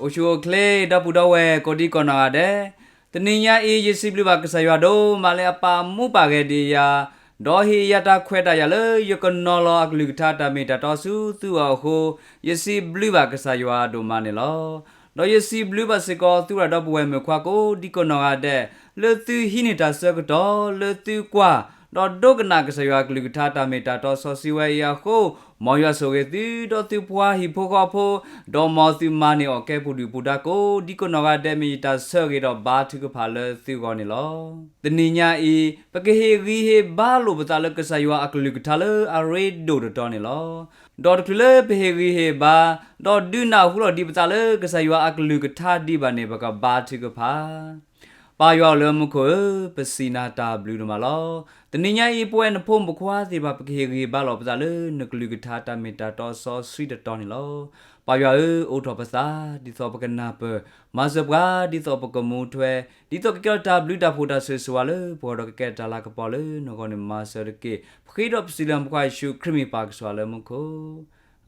အိၣ်ဆူၣ်အိၣ်ချ့ ဒီပုၢ်ဒီဝဲၢ်ကိးဒံကီးနီၢ်ဂၤဒဲး, တနံၤညါအံၤ ယစံးဘျုးဘၣ်ကစၢ်ယွၤဒိၣ်မးလၢအပာ်မူပာ်ဂဲၤဒံးယၤ, ဒီးဟ့ၣ်ယၤတၢ်ခွဲးတၢ်ယာ်လၢယကနီၤလီၤအကလုၢ်ကထါတၢ်မ့ၢ်တၢ်တီဆူသုအအိၣ်အဃိ, ယစံးဘျုးဘၣ်ကစၢ်ယွၤဒိၣ်မးန့ၣ်လီၤ. ဒီးယစံးဘျုးဘၣ်စ့ၢ်ကီးသုဝဲဒီပုၢ်ဝဲၢ်မုၣ်ခွါကိးဒံကီးနီၢ်ဂၤဒဲး, လၢသုဟံးန့ၢ်တၢ်ဆၢကတီၢ် လၢသုကွၢ် ဒီးဒိကနၣ်ကစၢ်ယွၤအကလုၢ်ကထါတၢ်မ့ၢ်တၢ်တီစီဆှံဝဲအံၤအဃိ, မ်ယွၤဆိၣ်ဂ့ၤသု ဒီးသုပှၤဟံၣ်ဖိဃီဖိ, ဒီးမ်သုမၤန့ၢ်အီၣ်ကဲပူၤဒုၣ်ပူၤဒါကိးဒံကီးနီၢ်ဂၤဒဲး မ့ၢ်ယတၢ်ဆၢဂ့ၤဒီးဘါထုကဖၣ်လၢသုဂီၢ်န့ၣ်လီၤ. တနံၤညါအံၤ ပကဟ့ၣ်ဂံၢ်ဟ့ၣ်ဘါလိာ်ပသးလၢကစၢ်ယွၤအကလုၢ်ကထါလၢအရ့ဒိၣ်တတီၤန့ၣ်လီၤ. ဒီးတချုးလၢပဟ့ၣ်ဂံၢ်ဟ့ၣ်ဘါ, ဒီးဒုးနၢ်ဟူလီၤဒံးပသးလၢကစၢ်ယွၤအကလုၢ်ကထါဒံးဘၣ်န့ၣ် ပကဘါထုကဖၣ် ပၢ်ယွၤအိၣ်လၢမူခိၣ်ဧၢ, ပစံးနၤတၢ်ဘျုးဒိၣ်မးလီၤ. တနံၤညါအံၤ ပဝဲနဖိမုၣ်ဖိခွါသ့ၣ်တဖၣ် ပကဟ့ၣ်ဂံၢ်ဟ့ၣ်ဘါလိာ်ပသးလၢနကလုၢ်ကထါတၢ်မ့ၢ်တၢ်တီစီဆှံတတီၤန့ၣ်လီၤ. ပၢ်ယွၤဧၢ, အိးထီၣ်ပသး ဒ်သိးပကနၢ်ပၢၢ်, မၤစၢၤပှၤ ဒ်သိးပကမူထွဲ, ဒ်သိးကကဲထီၣ်တၢ်ဘျုးတၢ်ဖှိၣ်တၢ်ဆိၣ်ဂ့ၤဆိၣ်ဝါလၢပဂီၢ်ဒီးကကဲတၢ်လၤကပီၤလၢနဂီၢ်န့ၣ် မၤစၢၤတက့ၢ်. ပဃ့ဒီးပစံးလၢပခွါယ့ၣ်ၡူးခရံာ်မ့ၢ်ပၢ်ကစၢ်လၢမူခိၣ်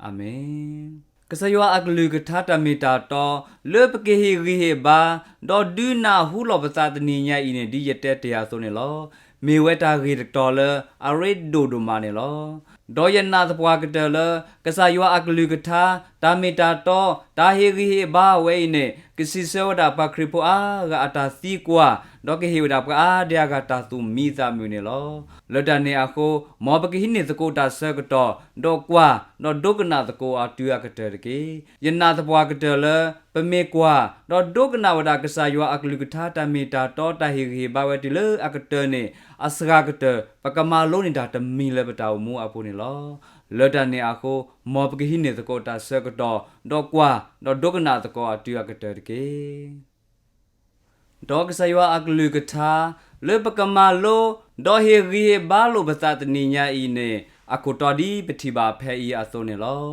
အၤမ့ၣ်. ကစၢ်ယွၤအကလုၢ်ကထါတၢ်မ့ၢ်တၢ်တီ လၢပကဟ့ၣ်ဂံၢ်ဟ့ၣ်ဘါ, ဒီးဒုးနၢ်ဟူလီၤပသးတနံၤညါအံၤန့ၣ် ဒ်ယတဲတ့ၢ်အသိးန့ၣ်လီၤ. မ့ၢ်ဝဲတၢ်ဂ့ၢ်တတီၤလၢအရ့ဒိၣ်ဒိၣ်မးန့ၣ်လီၤ. ဒီးယနာ်သပှၢ်ကတၢၢ်လၢ ကစၢ်ယွၤအကလုၢ်ကထါ တၢ်မ့ၢ်တၢ်တီ တၢ်ဟ့ၣ်ဂံၢ်ဟ့ၣ်ဘါဝဲအံၤန့ၣ် ကစံးဆၢဝဲဒၣ်ပှၤခရံာ်ဖိအါဂၤအတၢ်သံကွၢ်, ဒီးကဟ့ၣ်ဝဲဒၣ်ပှၤအါဒံအါဂၤတၢ်သူၣ်မံသးမုာ်န့ၣ်လီၤ. လၢတၢ်န့ၣ်အဃိ, မ်ပကဟံးန့ၢ်သကိးတၢ်ဆၢကတီၢ်, ဒီးကွၢ်, ဒီးဒိကနၣ်သကိးအီၤတုၤအကတၢၢ်တက့ၢ်. ယနာ်သပှၢ်ကတၢၢ်လၢ ပမ့ၢ်ကွၢ်, ဒီးဒိကနၣ်ဝဲဒၣ်ကစၢ်ယွၤအကလုၢ်ကထါတၢ်မ့ၢ်တၢ်တီ တၢ်ဟ့ၣ်ဂံၢ်ဟ့ၣ်ဘါဝဲတုၤလၢအကတၢၢ်န့ၣ်, အစှၤကတၢၢ် ပကမၤလိန့ၢ်တၢ်တမံၤလၢပတၢ်အိၣ်မူအပူၤန့ၣ်လီၤ. လၢတၢ်န့ၣ်အဃိ, မ်ပကဟံးန့ၢ်သကိးတၢ်ဆၢကတီၢ်, ဒီးကွၢ်, ဒီးဒိကနၣ်သကိးအီၤတုၤအကတၢၢ်တက့ၢ်. ဒီးကစၢ်ယွၤအကလုၢ်ကထါ လၢပကမၤလိ, ဒီးဟ့ၣ်ဂံၢ်ဟ့ၣ်ဘါလိာ်ပသးတနံၤညါအံၤန့ၣ်, အခိၣ်တီဒ်ပထံၣ်ဘၣ်ဖဲအံၤအသိးန့ၣ်လီၤ.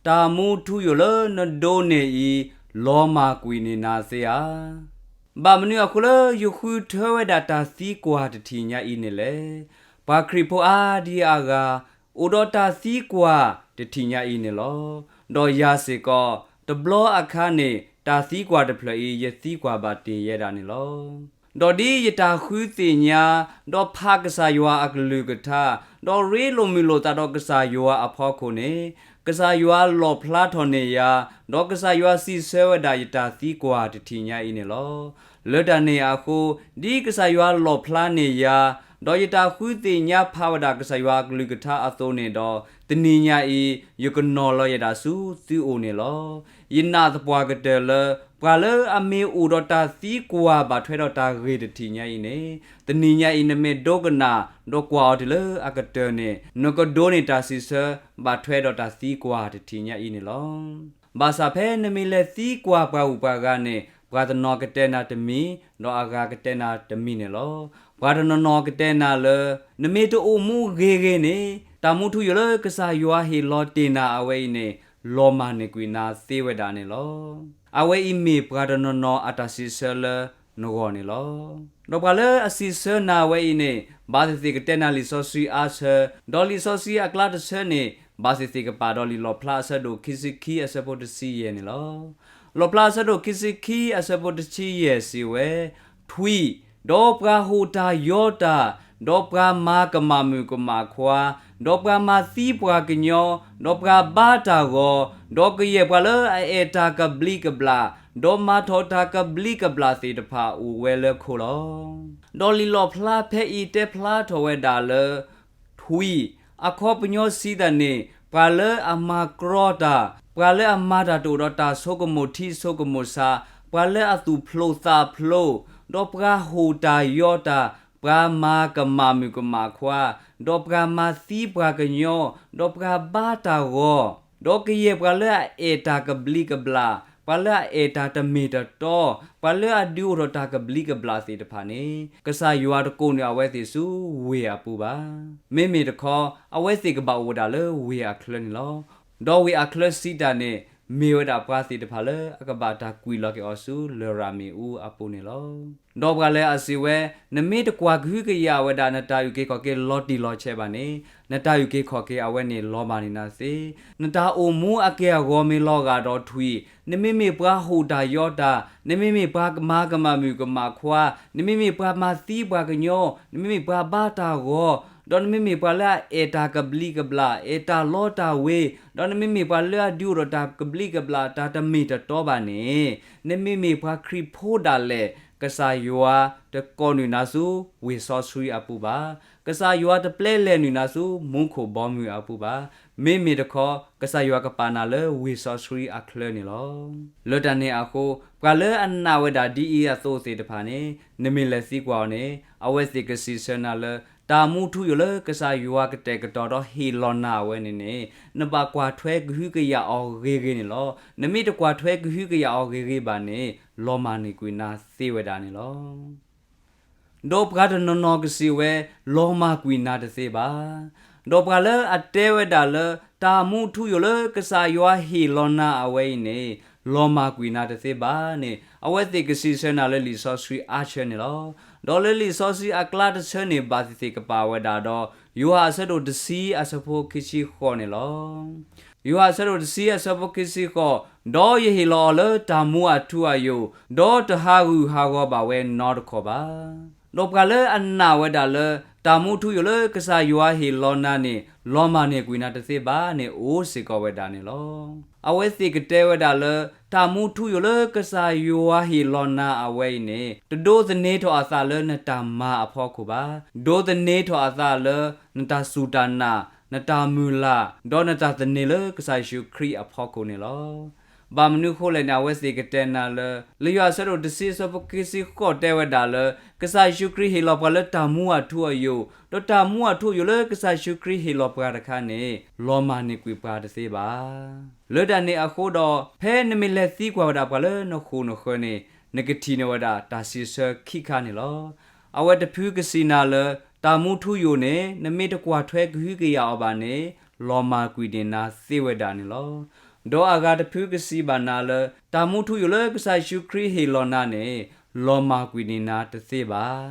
တၢ်မူထူယိာ်လၢနဒိးန့ၢ်အံၤ, လီၤမၢ်ကွံာ်န့ၢ်နၤသ့ဧါ. ဘၣ်မနုၤအဃိလၢယဃုထၢဝဲဒၣ်တၢ်သံကွၢ်တထံၣ်ညါအံၤန့ၣ်လဲၣ်. ပှၤခရံာ်ဖိအါဒံအါဂၤ အိၣ်ဒီးတၢ်သံကွၢ်တထံၣ်ညါအံၤန့ၣ်လီၤ. ဒီးယၤစ့ၢ်ကီး, တဘျီအခါန့ၣ် တၢ်သံကွၢ်တဖျၢၣ်အံၤ ယသံကွၢ်ဘၣ်တ့ၢ်ယဲဒၣ်န့ၣ်လီၤ. ဒီးဒ်ယတၢ်ဃုသ့ၣ်ညါ, ဒီးဖးကစၢ်ယွၤအကလုၢ်ကထါ, ဒီးရ့လိာ်မုာ်လိာ်သးဒီးကစၢ်ယွၤအဖီခိၣ်န့ၣ်, ကစၢ်ယွၤလီၣ်ဖျါထီၣ်န့ၢ်ယၤ, ဒီးကစၢ်ယွၤစံးဆၢဝဲဒၣ်ယတၢ်သံကွၢ်တထံၣ်ညါအံၤန့ၣ်လီၤ. လၢတၢ်န့ၣ်အဃိ, ဒ်ကစၢ်ယွၤလီၣ်ဖျါန့ၢ်ယၤ, ဒီးယတၢ်ဃုသ့ၣ်ညါဖးဝဲဒၣ်ကစၢ်ယွၤအကလုၢ်ကထါအသိးန့ၣ်ဒီး, တနံၤညါအံၤ ယကနီၤလီၤယဲဒၣ်ဆူသုအိၣ်န့ၣ်လီၤ. ယနာ်သပှၢ်ကတၢၢ်လၢ ပှၤလၢအမ့ၢ်အိၣ်ဒီးတၢ်သံကွၢ်ဘၣ်ထွဲဒီးတၢ်ဂ့ၢ်တထံၣ်ညါအံၤန့ၣ်, တနံၤညါအံၤနမ့ၢ်ဒိကနၣ်, ဒီးကွၢ်အီၤတုၤလၢအကတၢၢ်န့ၣ်, နကဒိးန့ၢ်တၢ်စံးဆၢ ဘၣ်ထွဲဒီးတၢ်သံကွၢ်တထံၣ်ညါအံၤန့ၣ်လီၤ. ဘၣ်ဆၣ်ဖဲနမ့ၢ်လဲၤသံကွၢ်ပှၤဂုၤပှၤဂၤန့ၣ်, ပှၤတနီၤကတဲနၤတမံၤ, ဒီးအဂၤကတဲနၤတမံၤန့ၣ်လီၤ. ပှၤတနီၤနီၤကတဲနၤလၢ နမ့ၢ်တအိၣ်မူဂ့ၤဂ့ၤန့ၣ်, တၢ်မူထူယိာ်လၢကစၢ်ယွၤဟ့ၣ်လီၤတ့ၢ်နၤအဝဲအံၤန့ၣ်, လီၤမၢ်န့ၢ်ကွံာ်နၤသ့ဝဲဒၣ်န့ၣ်လီၤ. အဝဲအံၤမ့ၢ်ပှၤတနီၤနီၤအတၢ်စံးဆၢလၢနဂီၢ်န့ၣ်လီၤ. ဒီးပှၤလၢအစံးဆၢနၤဝဲအံၤန့ၣ်, ဘၣ်သ့ၣ်သ့ၣ်ကတဲနၤလံာ်စီဆှံအါဆၢ, ဒီးလံာ်စီဆှံအကျါတဆၢန့ၣ်, ဘၣ်သ့ၣ်သ့ၣ်ကပာ်ဒီးလံာ်လီၣ်ဖျါအဆၢဒိၣ်ခံဆံခံအဆၢဖိတဆံယဲၢ်န့ၣ်လီၤ. လီၣ်ဖျါအဆၢဒိၣ်ခံဆံခံအဆၢဖိတဆံယဲၢ်စံးဝဲ, ထွံၣ်, ဒီးပှၤဟိၣ်တၢ်ယီတၢ်, ဒီးပှၤမၤကမၣ်မုၣ်ကမၣ်ခွါ, ဒီးပှၤမၤသံပှၤကညီ, ဒီးပှၤဘါတၢ်ဂီၤ, ဒီးကယဲၢ်ပှၤလၢအအဲၣ်တၢ်ကဘျံးကဘျၣ်, ဒီးမၤထီၣ်တၢ်ကဘျံးကဘျၣ်သ့ၣ်တဖၣ်အိၣ်ဝဲလၢခိလီၤ. ဒီးလံာ်လီၣ်ဖျါဖဲအံၤတဲဖျါထီၣ်ဝဲဒၣ်လၢ ထွံၣ်, အခီပညီစံးတၢ်န့ၣ်, ပှၤလၢအမၤကြီတၢ်, ပှၤလၢအမၤတၢ်တအိၣ်ဒီးတၢ်ဆိကမိၣ်ထံဆိကမိၣ်ဆး, ပှၤလၢအသူၣ်ဖျိသးဖျိ, ဒီးပှၤဟိၣ်တၢ်ယီတၢ်, ပှၤမၤကမၣ်မုၣ်ကမၣ်ခွါ, ဒီးပှၤမၤသံပှၤကညီ, ဒီးပှၤဘါတၢ်ဂီၤ, ဒီးကယဲၢ်ပှၤလၢအအဲၣ်တၢ်ကဘျံးကဘျၣ်, ပှၤလၢအအဲၣ်တၢ်တမ့ၢ်တတီ, ပှၤလၢအဒုးအိၣ်ထီၣ်တၢ်ကဘျံးကဘျၣ်သ့ၣ်တဖၣ်န့ၣ်, ကစၢ်ယွၤတကိးနုာ်အဝဲသ့ၣ်ဆူဝ့ၢ်အပူၤဘၣ်. မ့မ့ၢ်တခီ, အဝဲသ့ၣ်ကဘၣ်အိၣ်ဝဲဒၣ်လၢဝ့ၢ်အချၢန့ၣ်လီၤ. ဒီးဝ့ၢ်အချၢစံးတၢ်န့ၣ်, မ့ၢ်ဝဲဒၣ်ပှၤသ့ၣ်တဖၣ်လၢအကဘၣ်တၢ်ကွံာ်လီၤက့ၤအီၤဆူလရာ်မ့ၣ်အူအပူၤန့ၣ်လီၤ. ဒီးပှၤလၢအစံးဝဲ, နမ့ၢ်တကွၢ်ကဟုကယာ်ဝဲဒၣ်နတၢ်အုၣ်က့ၤခီၣ်က့ၤလီၤတံၢ်လီၤဆဲးဘၣ်န့ၣ်, နတၢ်အုၣ်က့ၤခီၣ်က့ၤအဝဲန့ၣ်လီၤမၢ်န့ၢ်နၤသ့. နတၢ်အိၣ်မူအက့ၢ်အဂီၤမ့ၢ်လီၤဂာ်ဒီးထွံၣ်, နမ့မ့ၢ်ပှၤဟူးတၢ်ယီၤတၢ်, နမ့မ့ၢ်ပှၤမၤကမၣ်မုၣ်ကမၣ်ခွါ, နမ့မ့ၢ်ပှၤမၤသံပှၤကညီ, နမ့မ့ၢ်ပှၤဘါတၢ်ဂီၤ, ဒီးနမ့မ့ၢ်ပှၤလၢအအဲၣ်တၢ်ကဘျံးကဘျၣ်, အဲၣ်တၢ်လီတၢ်ဝ့ၤ, ဒီးနမ့မ့ၢ်ပှၤလၢအဒုးအိၣ်ဒီးတၢ်ကဘျံးကဘျၣ်တၢ်တမ့ၢ်တတီဘၣ်န့ၣ်, နမ့မ့ၢ်ပှၤခရံာ်ဖိဒၣ်လဲာ်, ကစၢ်ယွၤတကိးနုာ်နၤဆူဝ့ၢ်စီဆှံအပူၤဘၣ်. ကစၢ်ယွၤတပျဲလဲၤနုာ်နၤဆူမူခိၣ်ဘီမုၢ်အပူၤဘၣ်. မ့မ့ၢ်တခီ, ကစၢ်ယွၤကပာ်နၤလၢဝ့ၢ်စီဆှံအချၢန့ၣ်လီၤ. လၢတၢ်န့ၣ်အဃိ, ပှၤလၢအနာ်ဝဲဒၣ်ဒ်အံၤအသိးသ့ၣ်တဖၣ်န့ၣ်, နမ့ၢ်လဲၤသံကွၢ်အီၤန့ၣ်, အဝဲသ့ၣ်ကစံးဆၢနၤလၢ တၢ်မူထူယိာ်လၢကစၢ်ယွၤကတဲာ်ကတီၤဒီးဟ့ၣ်လီၤနၤအဝဲန့ၣ်န့ၣ်, နဘၣ်ကွၢ်ထွဲကဟုကယာ်အီၤဂ့ၤဂ့ၤန့ၣ်လီၤ. နမ့ၢ်တကွၢ်ထွဲကဟုကယာ်အီၤဂ့ၤဂ့ၤဘၣ်န့ၣ်, လီၤမၢ်န့ၢ်ကွံာ်နၤသ့ဝဲဒၣ်န့ၣ်လီၤ. ဒီးပှၤတနီၤနီၤကစံးဝဲ, လီၤမၢ်ကွံာ်နၤတသ့ဘၣ်. ဒီးပှၤလၢအတဲဝဲဒၣ်လၢ တၢ်မူထူယိာ်လၢကစၢ်ယွၤဟ့ၣ်လီၤနၤအဝဲအံၤန့ၣ်, လီၤမၢ်ကွံာ်နၤတသ့ဘၣ်န့ၣ်, အဝဲသ့ၣ်ကစံးဆၢနၤလၢလံာ်စီဆှံအါဆၢန့ၣ်လီၤ. ဒီးလၢလံာ်စီဆှံအကျါတဆၢန့ၣ် ဘၣ်သ့ၣ်သ့ၣ်ကပာ်ဝဲဒၣ်ဒီး, ယိၤဟၣ်အဆၢဒိၣ်တဆံအဆၢဖိခံဆံဃိးန့ၣ်လီၤ. ယိၤဟၣ်အဆၢဒိၣ်တဆံအဆၢဖိခံဆံဃိး, ဒီးယဟ့ၣ်လီၤအီၤလၢတၢ်မူအထူအယိာ်, ဒီးတဟးဂူာ်ဟးဂီၤဘၣ်ဝဲနီတခီၣ်ဘၣ်. ဒီးပှၤလၢအနာ်ဝဲဒၣ်လၢ တၢ်မူထူယိာ်လၢကစၢ်ယွၤဟ့ၣ်လီၤနၤန့ၣ်, လီၤမၢ်န့ၢ်ကွံာ်နၤတသ့ဘၣ်န့ၣ် အိၣ်စ့ၢ်ကီးဝဲဒၣ်န့ၣ်လီၤ. အဝဲသ့ၣ်ကတဲဝဲဒၣ်လၢ တၢ်မူထူယိာ်လၢကစၢ်ယွၤဟ့ၣ်လီၤနၤအဝဲအံၤန့ၣ်, တဒိးသန့ၤထီၣ်အသးလၢနတၢ်မၤအဖီခိၣ်ဘၣ်. ဒိးသန့ၤထီၣ်အသးလၢ နတၢ်စူၢ်တၢ်နာ်, နတၢ်မုၢ်လၢ်, ဒီးနတၢ်သန့ၤလၢကစၢ်ယ့ၣ်ၡူးခရံာ်အဖီခိၣ်န့ၣ်လီၤ. ဘၣ်မနုၤအဃိလဲၣ်န့ၣ်, အဝဲသ့ၣ်ကတဲနၤလၢ လံာ်ယိၤဟၣ်အဆၢဒိၣ်တဆံအဆၢဖိခံဆံဃိးတဲဝဲဒၣ်လၢ ကစၢ်ယ့ၣ်ၡူးခရံာ်ဟ့ၣ်လီၤပှၤလၢတၢ်မူအထူအယိာ်, ဒီးတၢ်မူအထူအယိာ်လၢကစၢ်ယ့ၣ်ၡူးခရံာ်ဟ့ၣ်လီၤပှၤတခါန့ၣ်, လီၤမၢ်န့ၢ်ကွံာ်ပှၤတသ့ဘၣ်. လၢတၢ်န့ၣ်အဃိဒီး, ဖဲနမ့ၢ်လဲၤသံကွၢ်ဝဲဒၣ်ပှၤလၢနဃိာ်နဃၢၤန့ၣ်, နကထံၣ်န့ၢ်ဝဲဒၣ်တၢ်စံးဆၢခံခါန့ၣ်လီၤ. အဝဲတဖုကစံးနၤလၢ တၢ်မူထူယိာ်န့ၣ် နမ့ၢ်တကွၢ်ထွဲကဟုကယာ်အီၤဘၣ်န့ၣ်, လီၤမၢ်ကွံာ်န့ၢ်နၤသ့ဝဲဒၣ်န့ၣ်လီၤ. ဒီးအဂၤတဖုကစံးဘၣ်နၤလၢ တၢ်မူထူယိာ်လၢကစၢ်ယ့ၣ်ၡူးခရံာ်ဟ့ၣ်လီၤနၤန့ၣ်, လီၤမၢ်ကွံာ်န့ၢ်နၤတသ့ဘၣ်.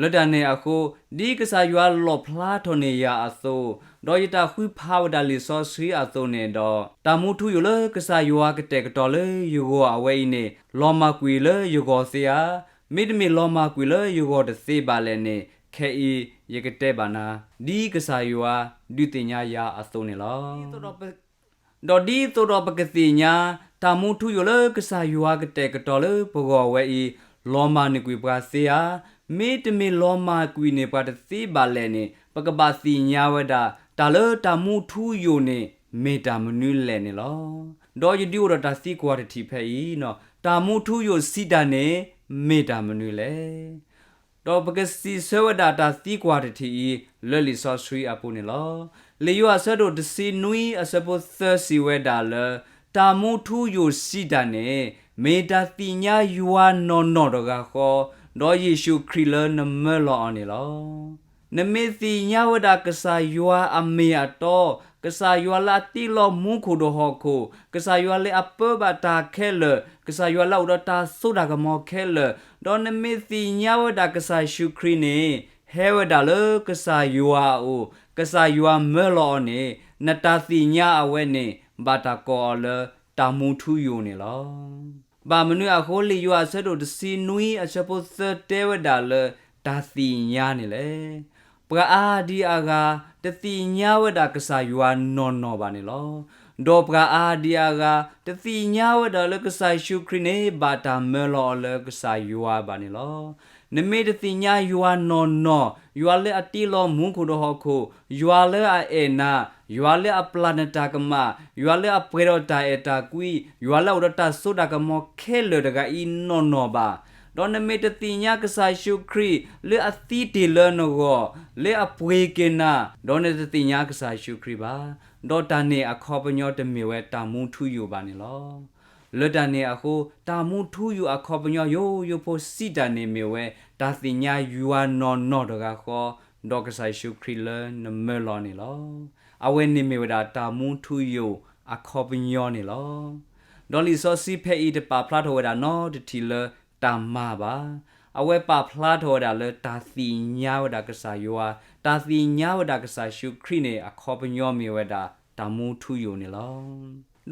လၢတၢ်န့ၣ်အဃိ, ဒ်ကစၢ်ယွၤလီၣ်ဖျါထီၣ်န့ၢ်ယၤအသိး, ဒီးယတၢ်ဃုဖးဝဲဒၣ်လံာ်စီဆှံအသိးန့ၣ်ဒီး, တၢ်မူထူယိာ်လၢကစၢ်ယွၤကတဲာ်ကတီၤလၢယဂီၢ်အဝဲအံၤန့ၣ်, လီၤမၢ်ကွံာ်လၢယဂီၢ်သ့ဧါ. မ့တမ့ၢ်လီၤမၢ်ကွံာ်လၢယဂီၢ်တသ့ဘၣ်လဲၣ်န့ၣ်, ခဲအံၤယကတဲဘၣ်နၤ, ဒ်ကစၢ်ယွၤဒုးသ့ၣ်ညါယၤအသိးန့ၣ်လီၤ. ဒီးဒ်သိးဒီးပကသ့ၣ်ညါ, တၢ်မူထူယိာ်လၢကစၢ်ယွၤကတဲာ်ကတီၤလၢပဂီၢ်ဝဲအံၤ, လီၤမၢ်န့ၢ်ကွံာ်ပှၤသ့ဧါ. မ့တမ့ၢ်လီၤမၢ်ကွံာ်န့ၢ်ပှၤတသ့ဘၣ်လဲၣ်န့ၣ်, ပကဘၣ်သ့ၣ်ညါဝဲဒၣ်, တၢ်လၢတၢ်မူထူယိာ်န့ၣ်, မ့ၢ်တၢ်မနုၤလဲၣ်န့ၣ်လီၤ. ဒီးယဒုးအိၣ်ဒီးတၢ်သံကွၢ်တထံၣ်ဖဲအံၤ, တၢ်မူထူယိာ်စံးတၢ်န့ၣ်, မ့ၢ်တၢ်မနုၤလဲၣ်. ဒီးပကစံးဆၢဝဲဒၣ်တၢ်သံကွၢ်တထံၣ်အံၤ လၢလံာ်စီဆှံအပူၤန့ၣ်လီၤ. လံာ်ယိၤဟၣ်အဆၢဒိၣ်တဆံနွံအဆၢဖိသၢစံးဝဲဒၣ်လၢ, တၢ်မူထူယိာ်စံးတၢ်န့ၣ်, မ့ၢ်တၢ်သ့ၣ်ညါယွၤနီၢ်နီၢ်တဂၤဃီ, ဒီးယ့ၣ်ၡူးခရံာ်လၢနမၢလီၤအီၤန့ၣ်လီၤ. နမ့ၢ်သ့ၣ်ညါဝဲဒၣ်ကစၢ်ယွၤအမ့ၢ်အတီ, ကစၢ်ယွၤလၢအတ့လီၤမူခိၣ်ဒီးဟီၣ်ခိၣ်, ကစၢ်ယွၤလၢအပၢဘၣ်တၢ်ခဲလၢာ်, ကစၢ်ယွၤလၢအအိၣ်ဒီးတၢ်စိတၢ်ကမီၤခဲလၢာ်, ဒီးနမ့ၢ်သ့ၣ်ညါဝဲဒၣ်ကစၢ်ယ့ၣ်ၡူးခရံာ်န့ၣ်, ဟဲဝဲဒၣ်လၢကစၢ်ယွၤအအိၣ်, ကစၢ်ယွၤမၢလီၤအီၤန့ၣ်, နတၢ်သ့ၣ်ညါအဝဲန့ၣ်, ဘၣ်တၢ်ကိးအီၤလၢတၢ်မူထူယိာ်န့ၣ်လီၤ. ဘၣ်မနုၤအဃိလံာ်ယိၤဟၣ်အဆၢဒိၣ်တဆံနွံအဆၢဖိသၢတဲဝဲဒၣ်လၢတၢ်သ့ၣ်ညါန့ၣ်လဲၣ်. ပှၤအါဒံအါဂၤ တသ့ၣ်ညါဝဲဒၣ်ကစၢ်ယွၤနီၢ်နီၢ်ဘၣ်န့ၣ်လီၤ. ဒီးပှၤအါဒံအါဂၤ တသ့ၣ်ညါဝဲဒၣ်လၢကစၢ်ယ့ၣ်ၡူးခရံာ်န့ၣ် ဘၣ်တၢ်မၢလီၤအီၤလၢကစၢ်ယွၤဘၣ်န့ၣ်လီၤ. နမ့ၢ်တသ့ၣ်ညါယွၤနီၢ်နီၢ်, ယွၤလၢအတ့လီၤမူခိၣ်ဒီးဟီၣ်ခိၣ်, ယွၤလၢအအဲၣ်နၤ, ယွၤလၢအပျၢ်နတၢ်ကမၣ်, ယွၤလၢအပှဲၤဒီးတၢ်အဲၣ်တၢ်ကွံ, ယွၤလၢအအိၣ်ဒီးတၢ်စိတၢ်ကမီၤခဲလၢာ်တဂၤအံၤနီၢ်နီၢ်ဘၣ်, ဒီးနမ့ၢ်တသ့ၣ်ညါကစၢ်ယ့ၣ်ၡူးခရံာ် လၢအသံတ့ၢ်လၢနဂီၢ်, လၢအပှ့ၤက့ၤနၤ, ဒီးနတသ့ၣ်ညါကစၢ်ယ့ၣ်ၡူးခရံာ်ဘၣ်, ဒီးတၢ်န့ၣ်အခီပညီတမ့ၢ်ဝဲတၢ်မူထူယိာ်ဘၣ်န့ၣ်လီၤ. လၢတၢ်န့ၣ်အဃိ, တၢ်မူထူယိာ်အခီပညီယိယိဖိစံးတၢ်န့ၣ်မ့ၢ်ဝဲ တၢ်သ့ၣ်ညါယွၤနီၢ်နီၢ်တဂၤဃီ, ဒီးကစၢ်ယ့ၣ်ၡူးခရံာ်လၢနမၢလီၤန့ၣ်လီၤ. အဝဲန့ၣ်မ့ၢ်ဝဲဒၣ်တၢ်မူထူယိာ်အခီပညီန့ၣ်လီၤ. ဒီးလံာ်စီဆှံဖဲအံၤတပာ်ဖျါထီၣ်ဝဲဒၣ်နီတထံၣ်လၢတၢ်မၤဘၣ်. အဝဲပာ်ဖျါထီၣ်ဝဲဒၣ်လၢတၢ်သ့ၣ်ညါဝဲဒၣ်ကစၢ်ယွၤ, တၢ်သ့ၣ်ညါဝဲဒၣ်ကစၢ်ယ့ၣ်ၡူးခရံာ်န့ၣ် အခီပညီမ့ၢ်ဝဲဒၣ်တၢ်မူထူယိာ်န့ၣ်လီ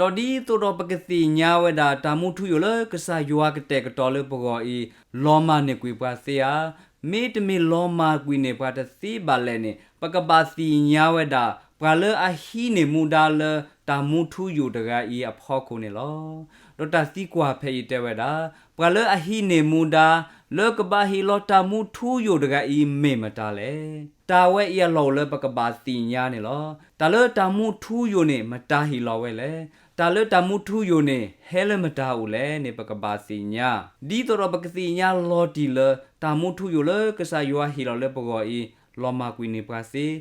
ၤ. ဒီးဒ်သိးဒီးပကသ့ၣ်ညါဝဲဒၣ်တၢ်မူထူယိာ်လၢကစၢ်ယွၤကတဲာ်ကတီၤလၢပဂီၢ်အံၤ လီၤမၢ်န့ၢ်ကွံာ်ပှၤသ့ဧါ, မ့တမ့ၢ်လီၤမၢ်ကွံာ်န့ၢ်ပှၤတသ့ဘၣ်လဲၣ်န့ၣ် ပကဘၣ်သ့ၣ်ညါဝဲဒၣ် ပှၤလၢအဟံးန့ၢ်မူဒါလၢတၢ်မူထူယိာ်တဂၤအံၤအဖီခိၣ်န့ၣ်လီၤ. ဒီးတၢ်သံကွၢ်ဖဲအံၤတဲဝဲဒၣ် ပှၤလၢအဟံးန့ၢ်မူဒါ လၢကဘၣ်ဟ့ၣ်လီၤတၢ်မူထူယိာ်တဂၤအံၤမ့ၢ်မတၤလဲၣ်. တၢ်ဝဲအံၤအလီၢ်အိၣ်လၢပကဘၣ်သ့ၣ်ညါန့ၣ်လီၤ. တၢ်လၢတၢ်မူထူယိာ်န့ၣ် မတၤဟ့ၣ်လီၤဝဲလဲၣ်. တၢ်လၢတၢ်မူထူယိာ်န့ၣ် ဟဲလၢမတၤအိၣ်လဲၣ်န့ၣ် ပကဘၣ်သ့ၣ်ညါ ဒ်သိးဒီးပကသ့ၣ်ညါလီၤတံၢ်လၢတၢ်မူထူယိာ်လၢကစၢ်ယွၤဟ့ၣ်လီၤလၢပဂီၢ်အံၤ လီၤမၢ်ကွံာ်န့ၢ်ပှၤသ့,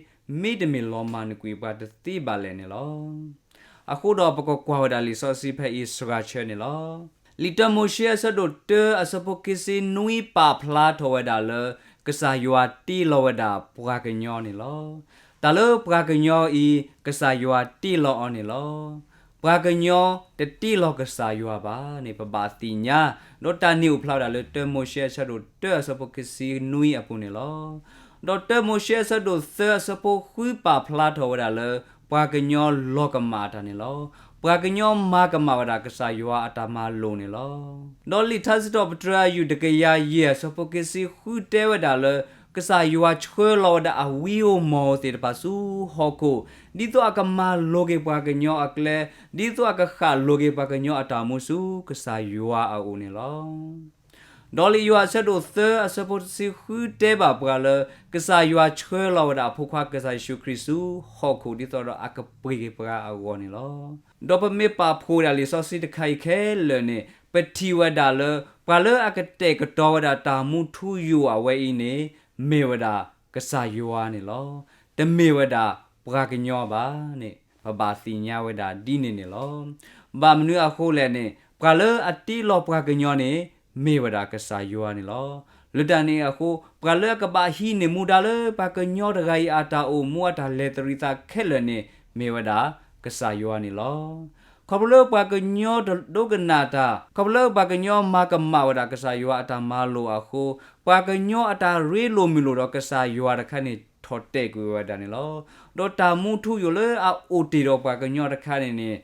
မ့တမ့ၢ်လီၤမၢ်န့ၢ်ကွံာ်ပှၤတသ့ဘၣ်လဲၣ်န့ၣ်လီၤ. အဃိဒီးပကကွၢ်ဝဲဒၣ်လံာ်စီဆှံဖဲအံၤစှၤဆၢန့ၣ်လီၤ. လံာ်တၢမိၤၡ့အဆၢဒိၣ်တၢအဆၢဖိခံဆံနွံပာ်ဖျါထီၣ်ဝဲဒၣ်လၢ ကစၢ်ယွၤတ့လီၤဝဲဒၣ်ပှၤကညီန့ၣ်လီၤ. တၢ်လၢပှၤကညီအံၤ ကစၢ်ယွၤတ့လီၤအီၤန့ၣ်လီၤ. ပှၤကညီတတ့လီၤကစၢ်ယွၤဘၣ်န့ၣ် ပဘၣ်သ့ၣ်ညါ, ဒီးတၢ်န့ၣ်အိၣ်ဖျါဝဲဒၣ်လၢတၢမိၤၡ့အဆၢဒိၣ်တၢအဆၢဖိခံဆံနွံအပူၤန့ၣ်လီၤ. ဒီးတၢမိၤၡ့အဆၢဒိၣ်သၢအဆၢဖိဃုပာ်ဖျါထီၣ်ဝဲဒၣ်လၢ ပှၤကညီလီၤကမၣ်တၢ်န့ၣ်လီၤ. ပှၤကညီမၤကမၣ်ဝဲဒၣ်ကစၢ်ယွၤအတၢ်မၤလိာ်န့ၣ်လီၤ. ဒီးလံာ်ထါစံးထီၣ်ပတြၢၤအယုၢ်တကယၤယဲၢ်အဆၢဖိခံဆံဃုတဲဝဲဒၣ်လၢ ကစၢ်ယွၤဆှၢလီၤဝဲဒၣ်အဝံဧိၤမီၢ်ဧိၤသ့ၣ်တဖၣ်ဆူဟီၣ်ခိၣ်, ဒ်သိးအကမၤလိၤက့ၤပှၤကညီအကျဲ, ဒ်သိးအကဃၣ်လိၤက့ၤပှၤကညီအတၢ်အိၣ်မူဆူကစၢ်ယွၤအအိၣ်န့ၣ်လီၤ. ဒီးလံာ်ယိၤဟၣ်အဆၢဒိၣ်သၢအဆၢဖိတဆံဃုတဲဘၣ်ပှၤလၢ ကစၢ်ယွၤဆှၢလီၤဝဲဒၣ်အဖိခွါကစၢ်ယ့ၣ်ၡူးခရံာ်ဆူဟီၣ်ခိၣ် ဒ်သိးဒီးအကပှ့ၤက့ၤပှၤအဂီၢ်န့ၣ်လီၤ. ဒီးပမ့ၢ်ပာ်ဖှိၣ်ဝဲဒၣ်လံာ်စီဆှံတခါအံၤခဲလၢာ်န့ၣ် ပထံၣ်ဝဲဒၣ်လၢ ပှၤလၢအကတဲာ်ကတီၤဝဲဒၣ်တၢ်မူထူယိာ်အဝဲအံၤန့ၣ် မ့ၢ်ဝဲဒၣ်ကစၢ်ယွၤန့ၣ်လီၤ. တမ့ၢ်ဝဲဒၣ်ပှၤကညီဘၣ်န့ၣ် ပဘၣ်သ့ၣ်ညါဝဲဒၣ်ဒ်န့ၣ်န့ၣ်လီၤ. ဘၣ်မနုၤအဃိလဲၣ်န့ၣ် ပှၤလၢအတ့လီၤပှၤကညီန့ၣ် မ့ၢ်ဝဲဒၣ်ကစၢ်ယွၤန့ၣ်လီၤ. လၢတၢ်န့ၣ်အဃိ ပှၤလၢအကဘၣ်ဟံးန့ၢ်မူဒါလၢပှၤကညီတဂၤအံၤအတၢ်အိၣ်မူအတၢ်လဲၤသရံးသးခဲလၢာ်န့ၣ် မ့ၢ်ဝဲဒၣ်ကစၢ်ယွၤန့ၣ်လီၤ. ခီဖျိလၢပှၤကညီတဒိကနၣ်တၢ်, ခီဖျိလၢပှၤကညီမၤကမၣ်ဝဲဒၣ်ကစၢ်ယွၤအတၢ်မၤလိာ်အဃိ, ပှၤကညီအတၢ်ရ့လိာ်မုာ်လိာ်ဒီးကစၢ်ယွၤတခါန့ၣ် ထီၣ်တဲာ်ကွံာ်ဝဲဒၣ်န့ၣ်လီၤ. ဒီးတၢ်မူထူယိာ်လၢအအိၣ်တ့ၢ်ဒီးပှၤကညီတခါန့ၣ်န့ၣ်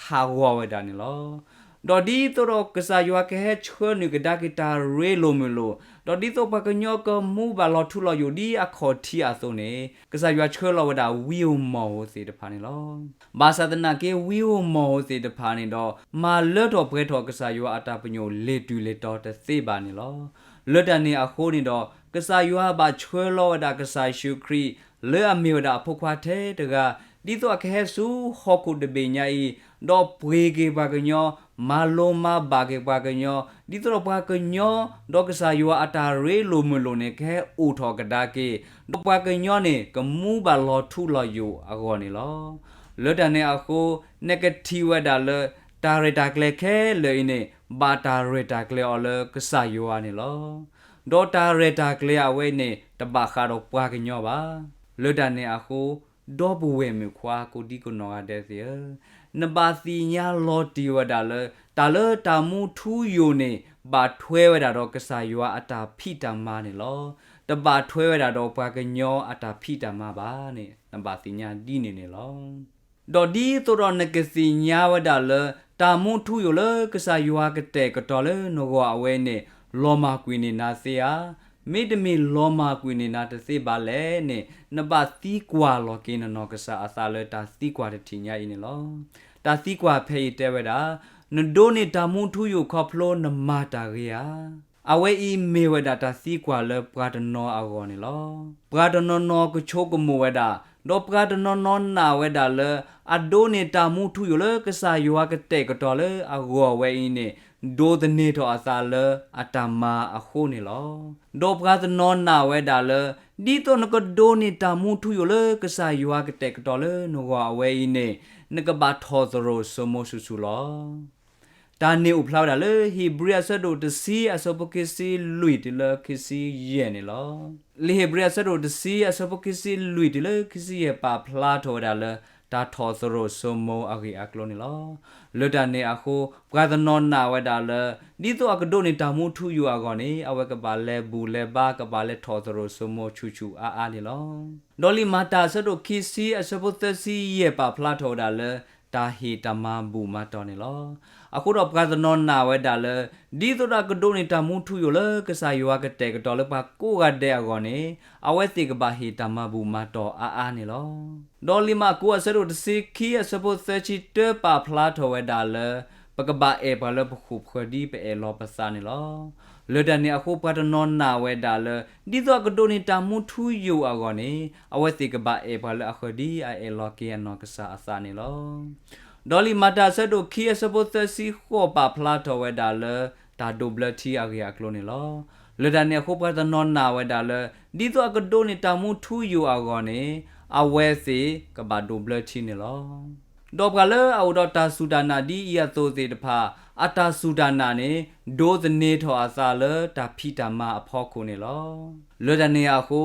ဟးဂီၤဝဲဒၣ်န့ၣ်လီၤ. ဒီးဒ်သိးဒီးကစၢ်ယွၤကဟဲဆှၢနုာ်ကဒါက့ၤတၢ်ရ့လိာ်မုာ်လိာ်, ဒီးဒ်သိးပှၤကညီကမူဘၣ်လီၤထူလီၤယိာ်ဒ်အခီၣ်ထံးအသိးန့ၣ် ကစၢ်ယွၤဆှၢလီၤဝဲဒၣ်ဝံဧိၤမီၢ်ဧိၤသ့ၣ်တဖၣ်န့ၣ်လီၤ. ဘၣ်ဆၣ်သနာ်က့ ဝံဧိၤမီၢ်ဧိၤသ့ၣ်တဖၣ်န့ၣ်ဒီး မၤလၢထီၣ်ပှဲၤထီၣ်ကစၢ်ယွၤအတၢ်ပညိၣ်လ့ၤတုၤလ့ၤတီၤတသ့ဘၣ်န့ၣ်လီၤ. လၢတၢ်န့ၣ်အဃိန့ၣ်ဒီး ကစၢ်ယွၤဘၣ်ဆှၢလီၤဝဲဒၣ်ကစၢ်ယ့ၣ်ၡူးခရံာ် လၢအမ့ၢ်ဝဲဒၣ်အဖိခွါထဲတဂၤ ဒ်သိးအကဟဲဆူဟီၣ်ခိၣ်တဘ့ၣ်ညါအံၤ, ဒီးပှ့ၤက့ၤပှၤကညီ, မၤလိမၤဘၣ်က့ၤပှၤကညီ, ဒ်သိးဒီးပှၤကညီ, ဒီးကစၢ်ယွၤအတၢ်ရ့လိာ်မုာ်လိာ်န့ၣ် ကဟဲအိၣ်ထီၣ်ကဒါက့ၤ, ဒီးပှၤကညီန့ၣ် ကမူဘၣ်လီၤထူလီၤယိာ်အဂီၢ်န့ၣ်လီၤ. လၢတၢ်န့ၣ်အဃိ, နကထံၣ်ဝဲဒၣ်လၢ တၢ်ရဲၣ်တၢ်ကျဲၤခဲလၢာ်အံၤန့ၣ် ဘၣ်တၢ်ရဲၣ်တၢ်ကျဲၤအီၤလၢကစၢ်ယွၤန့ၣ်လီၤ. ဒီးတၢ်ရဲၣ်တၢ်ကျဲၤအဝဲန့ၣ် တဘၣ်ဃးဒီးပှၤကညီဘၣ်. လၢတၢ်န့ၣ်အဃိ, ဒီပုၢ်ဝဲၢ်မုၣ်ခွါကိးဒံကိးနီၢ်ဂၤဒဲးသ့ၣ်ဧၢ, နဘၣ်သ့ၣ်ညါလီၤတံၢ်ဝဲဒၣ်လၢ တၢ်လၢတၢ်မူထူယိာ်န့ၣ် ဘၣ်ထွဲဝဲဒၣ်ဒီးကစၢ်ယွၤအတၢ်ဖံးတၢ်မၤန့ၣ်လီၤ. တဘၣ်ထွဲဝဲဒၣ်ဒီးပှၤကညီအတၢ်ဖံးတၢ်မၤဘၣ်န့ၣ် နဘၣ်သ့ၣ်ညါဒ်န့ၣ်န့ၣ်လီၤ. ဒီးဒ်သိးဒီးနကသ့ၣ်ညါဝဲဒၣ်လၢ တၢ်မူထူယိာ်လၢကစၢ်ယွၤကတဲာ်ကတီၤလၢနဂီၢ်အဝဲန့ၣ် လီၤမၢ်ကွံာ်န့ၢ်နၤသ့ဧါ, မ့တမ့ၢ်လီၤမၢ်ကွံာ်န့ၢ်နၤတသ့ဘၣ်လဲၣ်န့ၣ် နဘၣ်သံကွၢ်လီၤက့ၤနနီၢ်ကစၢ်အသးလၢတၢ်သံကွၢ်တထံၣ်ညါအံၤန့ၣ်လီၤ. တၢ်သံကွၢ်ဖဲအံၤတဲဝဲဒၣ်, နဒိးန့ၢ်တၢ်မူထူယိာ်ခီဖျိနမၤတၢ်ဂ့ၤဧါ. အဝဲအံၤမ့ၢ်ဝဲဒၣ်တၢ်သံကွၢ်လၢပှၤတနီၤအဂီၢ်န့ၣ်လီၤ. ပှၤတနီၤနီၤကဆိကမိၣ်ဝဲဒၣ်, ဒီးပှၤတနီၤနီၤနာ်ဝဲဒၣ်လၢ အဒိးန့ၢ်တၢ်မူထူယိာ်လၢကစၢ်ယွၤကတဲာ်ကတီၤလၢအဂီၢ်အဝဲအံၤန့ၣ် ဒိးသန့ၤထီၣ်အသးလၢအတၢ်မၤအဃိန့ၣ်လီၤ. ဒီးပှၤတနီၤနာ်ဝဲဒၣ်လၢ ဒ်သိးနကဒိးန့ၢ်တၢ်မူထူယိာ်လၢကစၢ်ယွၤကတဲာ်ကတီၤလၢနဂီၢ်အဝဲအံၤန့ၣ် နကဘၣ်ထီၣ်သရိာ်စိမိၤဆူၣ်ဆူၣ်လီၤ. တၢ်န့ၣ်အိၣ်ဖျါဝဲဒၣ်လၢ ဧ့ၤဘြံၤအဆၢဒိၣ်တဆံအဆၢဖိခံဆံလွံၢ်တုၤလၢခံဆံယဲၢ်န့ၣ်လီၤ. လံာ်ဧ့ၤဘြံၤအဆၢဒိၣ်တဆံအဆၢဖိခံဆံလွံၢ်တုၤလၢခံဆံယဲၢ်ပာ်ဖျါထီၣ်ဝဲဒၣ်လၢ တၢ်ထီၣ်သရိာ်စိမိၤအဂ့ၢ်အကျိၤန့ၣ်လီၤ. လၢတၢ်န့ၣ်အဃိ ပှၤတနီၤနာ်ဝဲဒၣ်လၢ ဒ်သိးအကဒိးန့ၢ်တၢ်မူထူယိာ်အဂီၢ်န့ၣ် အဝဲကဘၣ်လဲၤဘူၣ်လဲၤဘါ ကဘၣ်လဲၤထီၣ်သရိာ်စိမိၤဆူၣ်ဆူၣ်အါအါန့ၣ်လီၤ. ဒီးလံာ်မၤတၢ်အဆၢဒိၣ်ခံဆံအဆၢဖိသၢဆံယဲၢ်ပာ်ဖျါထီၣ်ဝဲဒၣ်လၢ တၢ်ဟ့ၣ်တၢ်မၤဘူၣ်မၤတီၢ်န့ၣ်လီၤ. အဃိဒီးပှၤတနီၤနာ်ဝဲဒၣ်လၢ ဒ်သိးဒီးကဒိးန့ၢ်တၢ်မူထူယိာ်လၢကစၢ်ယွၤကတဲာ်ကတီၤလၢပှၤကိးဂၤဒဲးအဂီၢ်န့ၣ် အဝဲသ့ၣ်ကဘၣ်ဟ့ၣ်တၢ်မၤဘူၣ်မၤတီၢ်အါအါန့ၣ်လီၤ. ဒီးလံာ်မၢကူးအဆၢဒိၣ်တဆံခံအဆၢဖိသၢဆံတၢပာ်ဖျါထီၣ်ဝဲဒၣ်လၢ ပကဘၣ်အဲၣ်ပှၤလၢပဃိာ်ပဃၢၤဒ်ပအဲၣ်လီၤပသးန့ၣ်လီၤ. လၢတၢ်န့ၣ်အဃိပှၤတနီၤနာ်ဝဲဒၣ်လၢ ဒ်သိးအကဒိးန့ၢ်တၢ်မူထူယိာ်အဂီၢ်န့ၣ် အဝဲသ့ၣ်ကဘၣ်အဲၣ်ပှၤလၢအဃၢၤဒ်အအဲၣ်လီၤက့ၤအနီၢ်ကစၢ်အသးန့ၣ်လီၤ. ဒီးလံာ်မၤတၢ်အဆၢဒိၣ်ခံအဆၢဖိသၢဆံဃိးပာ်ဖျါထီၣ်ဝဲဒၣ်လၢ တၢ်ဒိးဘျၢထံအဂ့ၢ်အကျိၤန့ၣ်လီၤ. လၢတၢ်န့ၣ်အဃိပှၤတနီၤနာ်ဝဲဒၣ်လၢ ဒ်သိးအကဒိးန့ၢ်တၢ်မူထူယိာ်အဂီၢ်န့ၣ် အဝဲသ့ၣ်ကဘၣ်ဒိးဘျၢထံန့ၣ်လီၤ. ဒီးပှၤလၢအအိၣ်ဒီးတၢ်စူၢ်တၢ်နာ်ဒ်အံၤအသိးသ့ၣ်တဖၣ် အတၢ်စူၢ်တၢ်နာ်န့ၣ် ဒိးသန့ၤထီၣ်အသးလၢတၢ်ဖံးတၢ်မၤအဖီခိၣ်န့ၣ်လီၤ. လၢတၢ်န့ၣ်အဃိ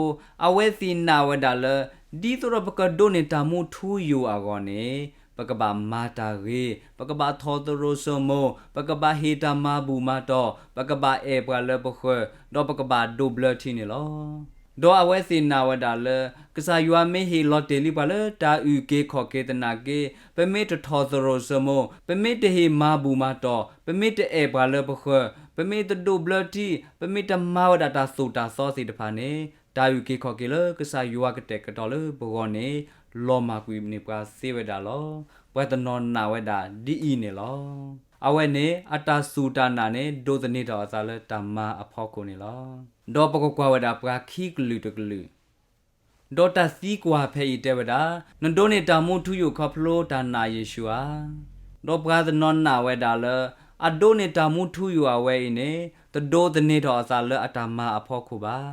အဝဲသ့ၣ်နာ်ဝဲဒၣ်လၢ ဒ်သိးဒီးပကဒိးန့ၢ်တၢ်မူထူယိာ်အဂီၢ်န့ၣ် ပကဘၣ်မၤတၢ်ဂ့ၤ, ပကဘၣ်ထီၣ်သရိာ်စိမိၤ, ပကဘၣ်ဟ့ၣ်တၢ်မၤဘူၣ်မၤတီၢ်, ပကဘၣ်အဲၣ်ပှၤလၢပဃၢၤ, ဒီးပကဘၣ်ဒိးဘျၢထံန့ၣ်လီၤ. ဒီးအဝဲသ့ၣ်နာ်ဝဲဒၣ်လၢ ကစၢ်ယွၤမ့ၢ်ဟ့ၣ်လီၤတ့ၢ်လံပှၤလၢတၢ်အုၣ်က့ၤခီၣ်က့ၤသနာ်က့ ပမ့ၢ်တထီၣ်သရိာ်စိမိၤ, ပမ့ၢ်တဟ့ၣ်မၤဘူၣ်မၤတီၢ်, ပမ့ၢ်တအဲၣ်ပှၤလၢပဃၢၤ, ပမ့ၢ်တဒိးဘျၢထံ, ပမ့ၢ်တမၤဝဲဒၣ်တၢ်သိၣ်တၢ်သီသ့ၣ်တဖၣ်န့ၣ် တၢ်အုၣ်က့ၤခီၣ်က့ၤလၢကစၢ်ယွၤကတဲာ်ကတီၤလၢပဂီၢ်န့ၣ် လီၤမၢ်ကွံာ်န့ၢ်ပှၤသ့ဝဲဒၣ်လီၤ. ပှၤတနီၤနာ်ဝဲဒၣ်ဒ်အံၤန့ၣ်လီၤ. အဝဲန့ၣ် အတၢ်စူၢ်တၢ်နာ်န့ၣ် ဒိးသန့ၤထီၣ်အသးလၢတၢ်မၤအဖီခိၣ်န့ၣ်လီၤ. ဒီးပကကွၢ်ဝဲဒၣ်ပှၤခံကလုာ်တကလုာ် ဒီးတၢ်သံကွၢ်ဖဲအံၤတဲဝဲဒၣ်, နဒိးန့ၢ်တၢ်မူထူယိာ်ခီဖျိတၢ်နာ်ယ့ၣ်ၡူးဧါ. ဒီးပှၤတနီၤနာ်ဝဲဒၣ်လၢ အဒိးန့ၢ်တၢ်မူထူယိာ်အဝဲအံၤန့ၣ် တဒိးသန့ၤထီၣ်အသးလၢအတၢ်မၤအဖီခိၣ်ဘၣ်.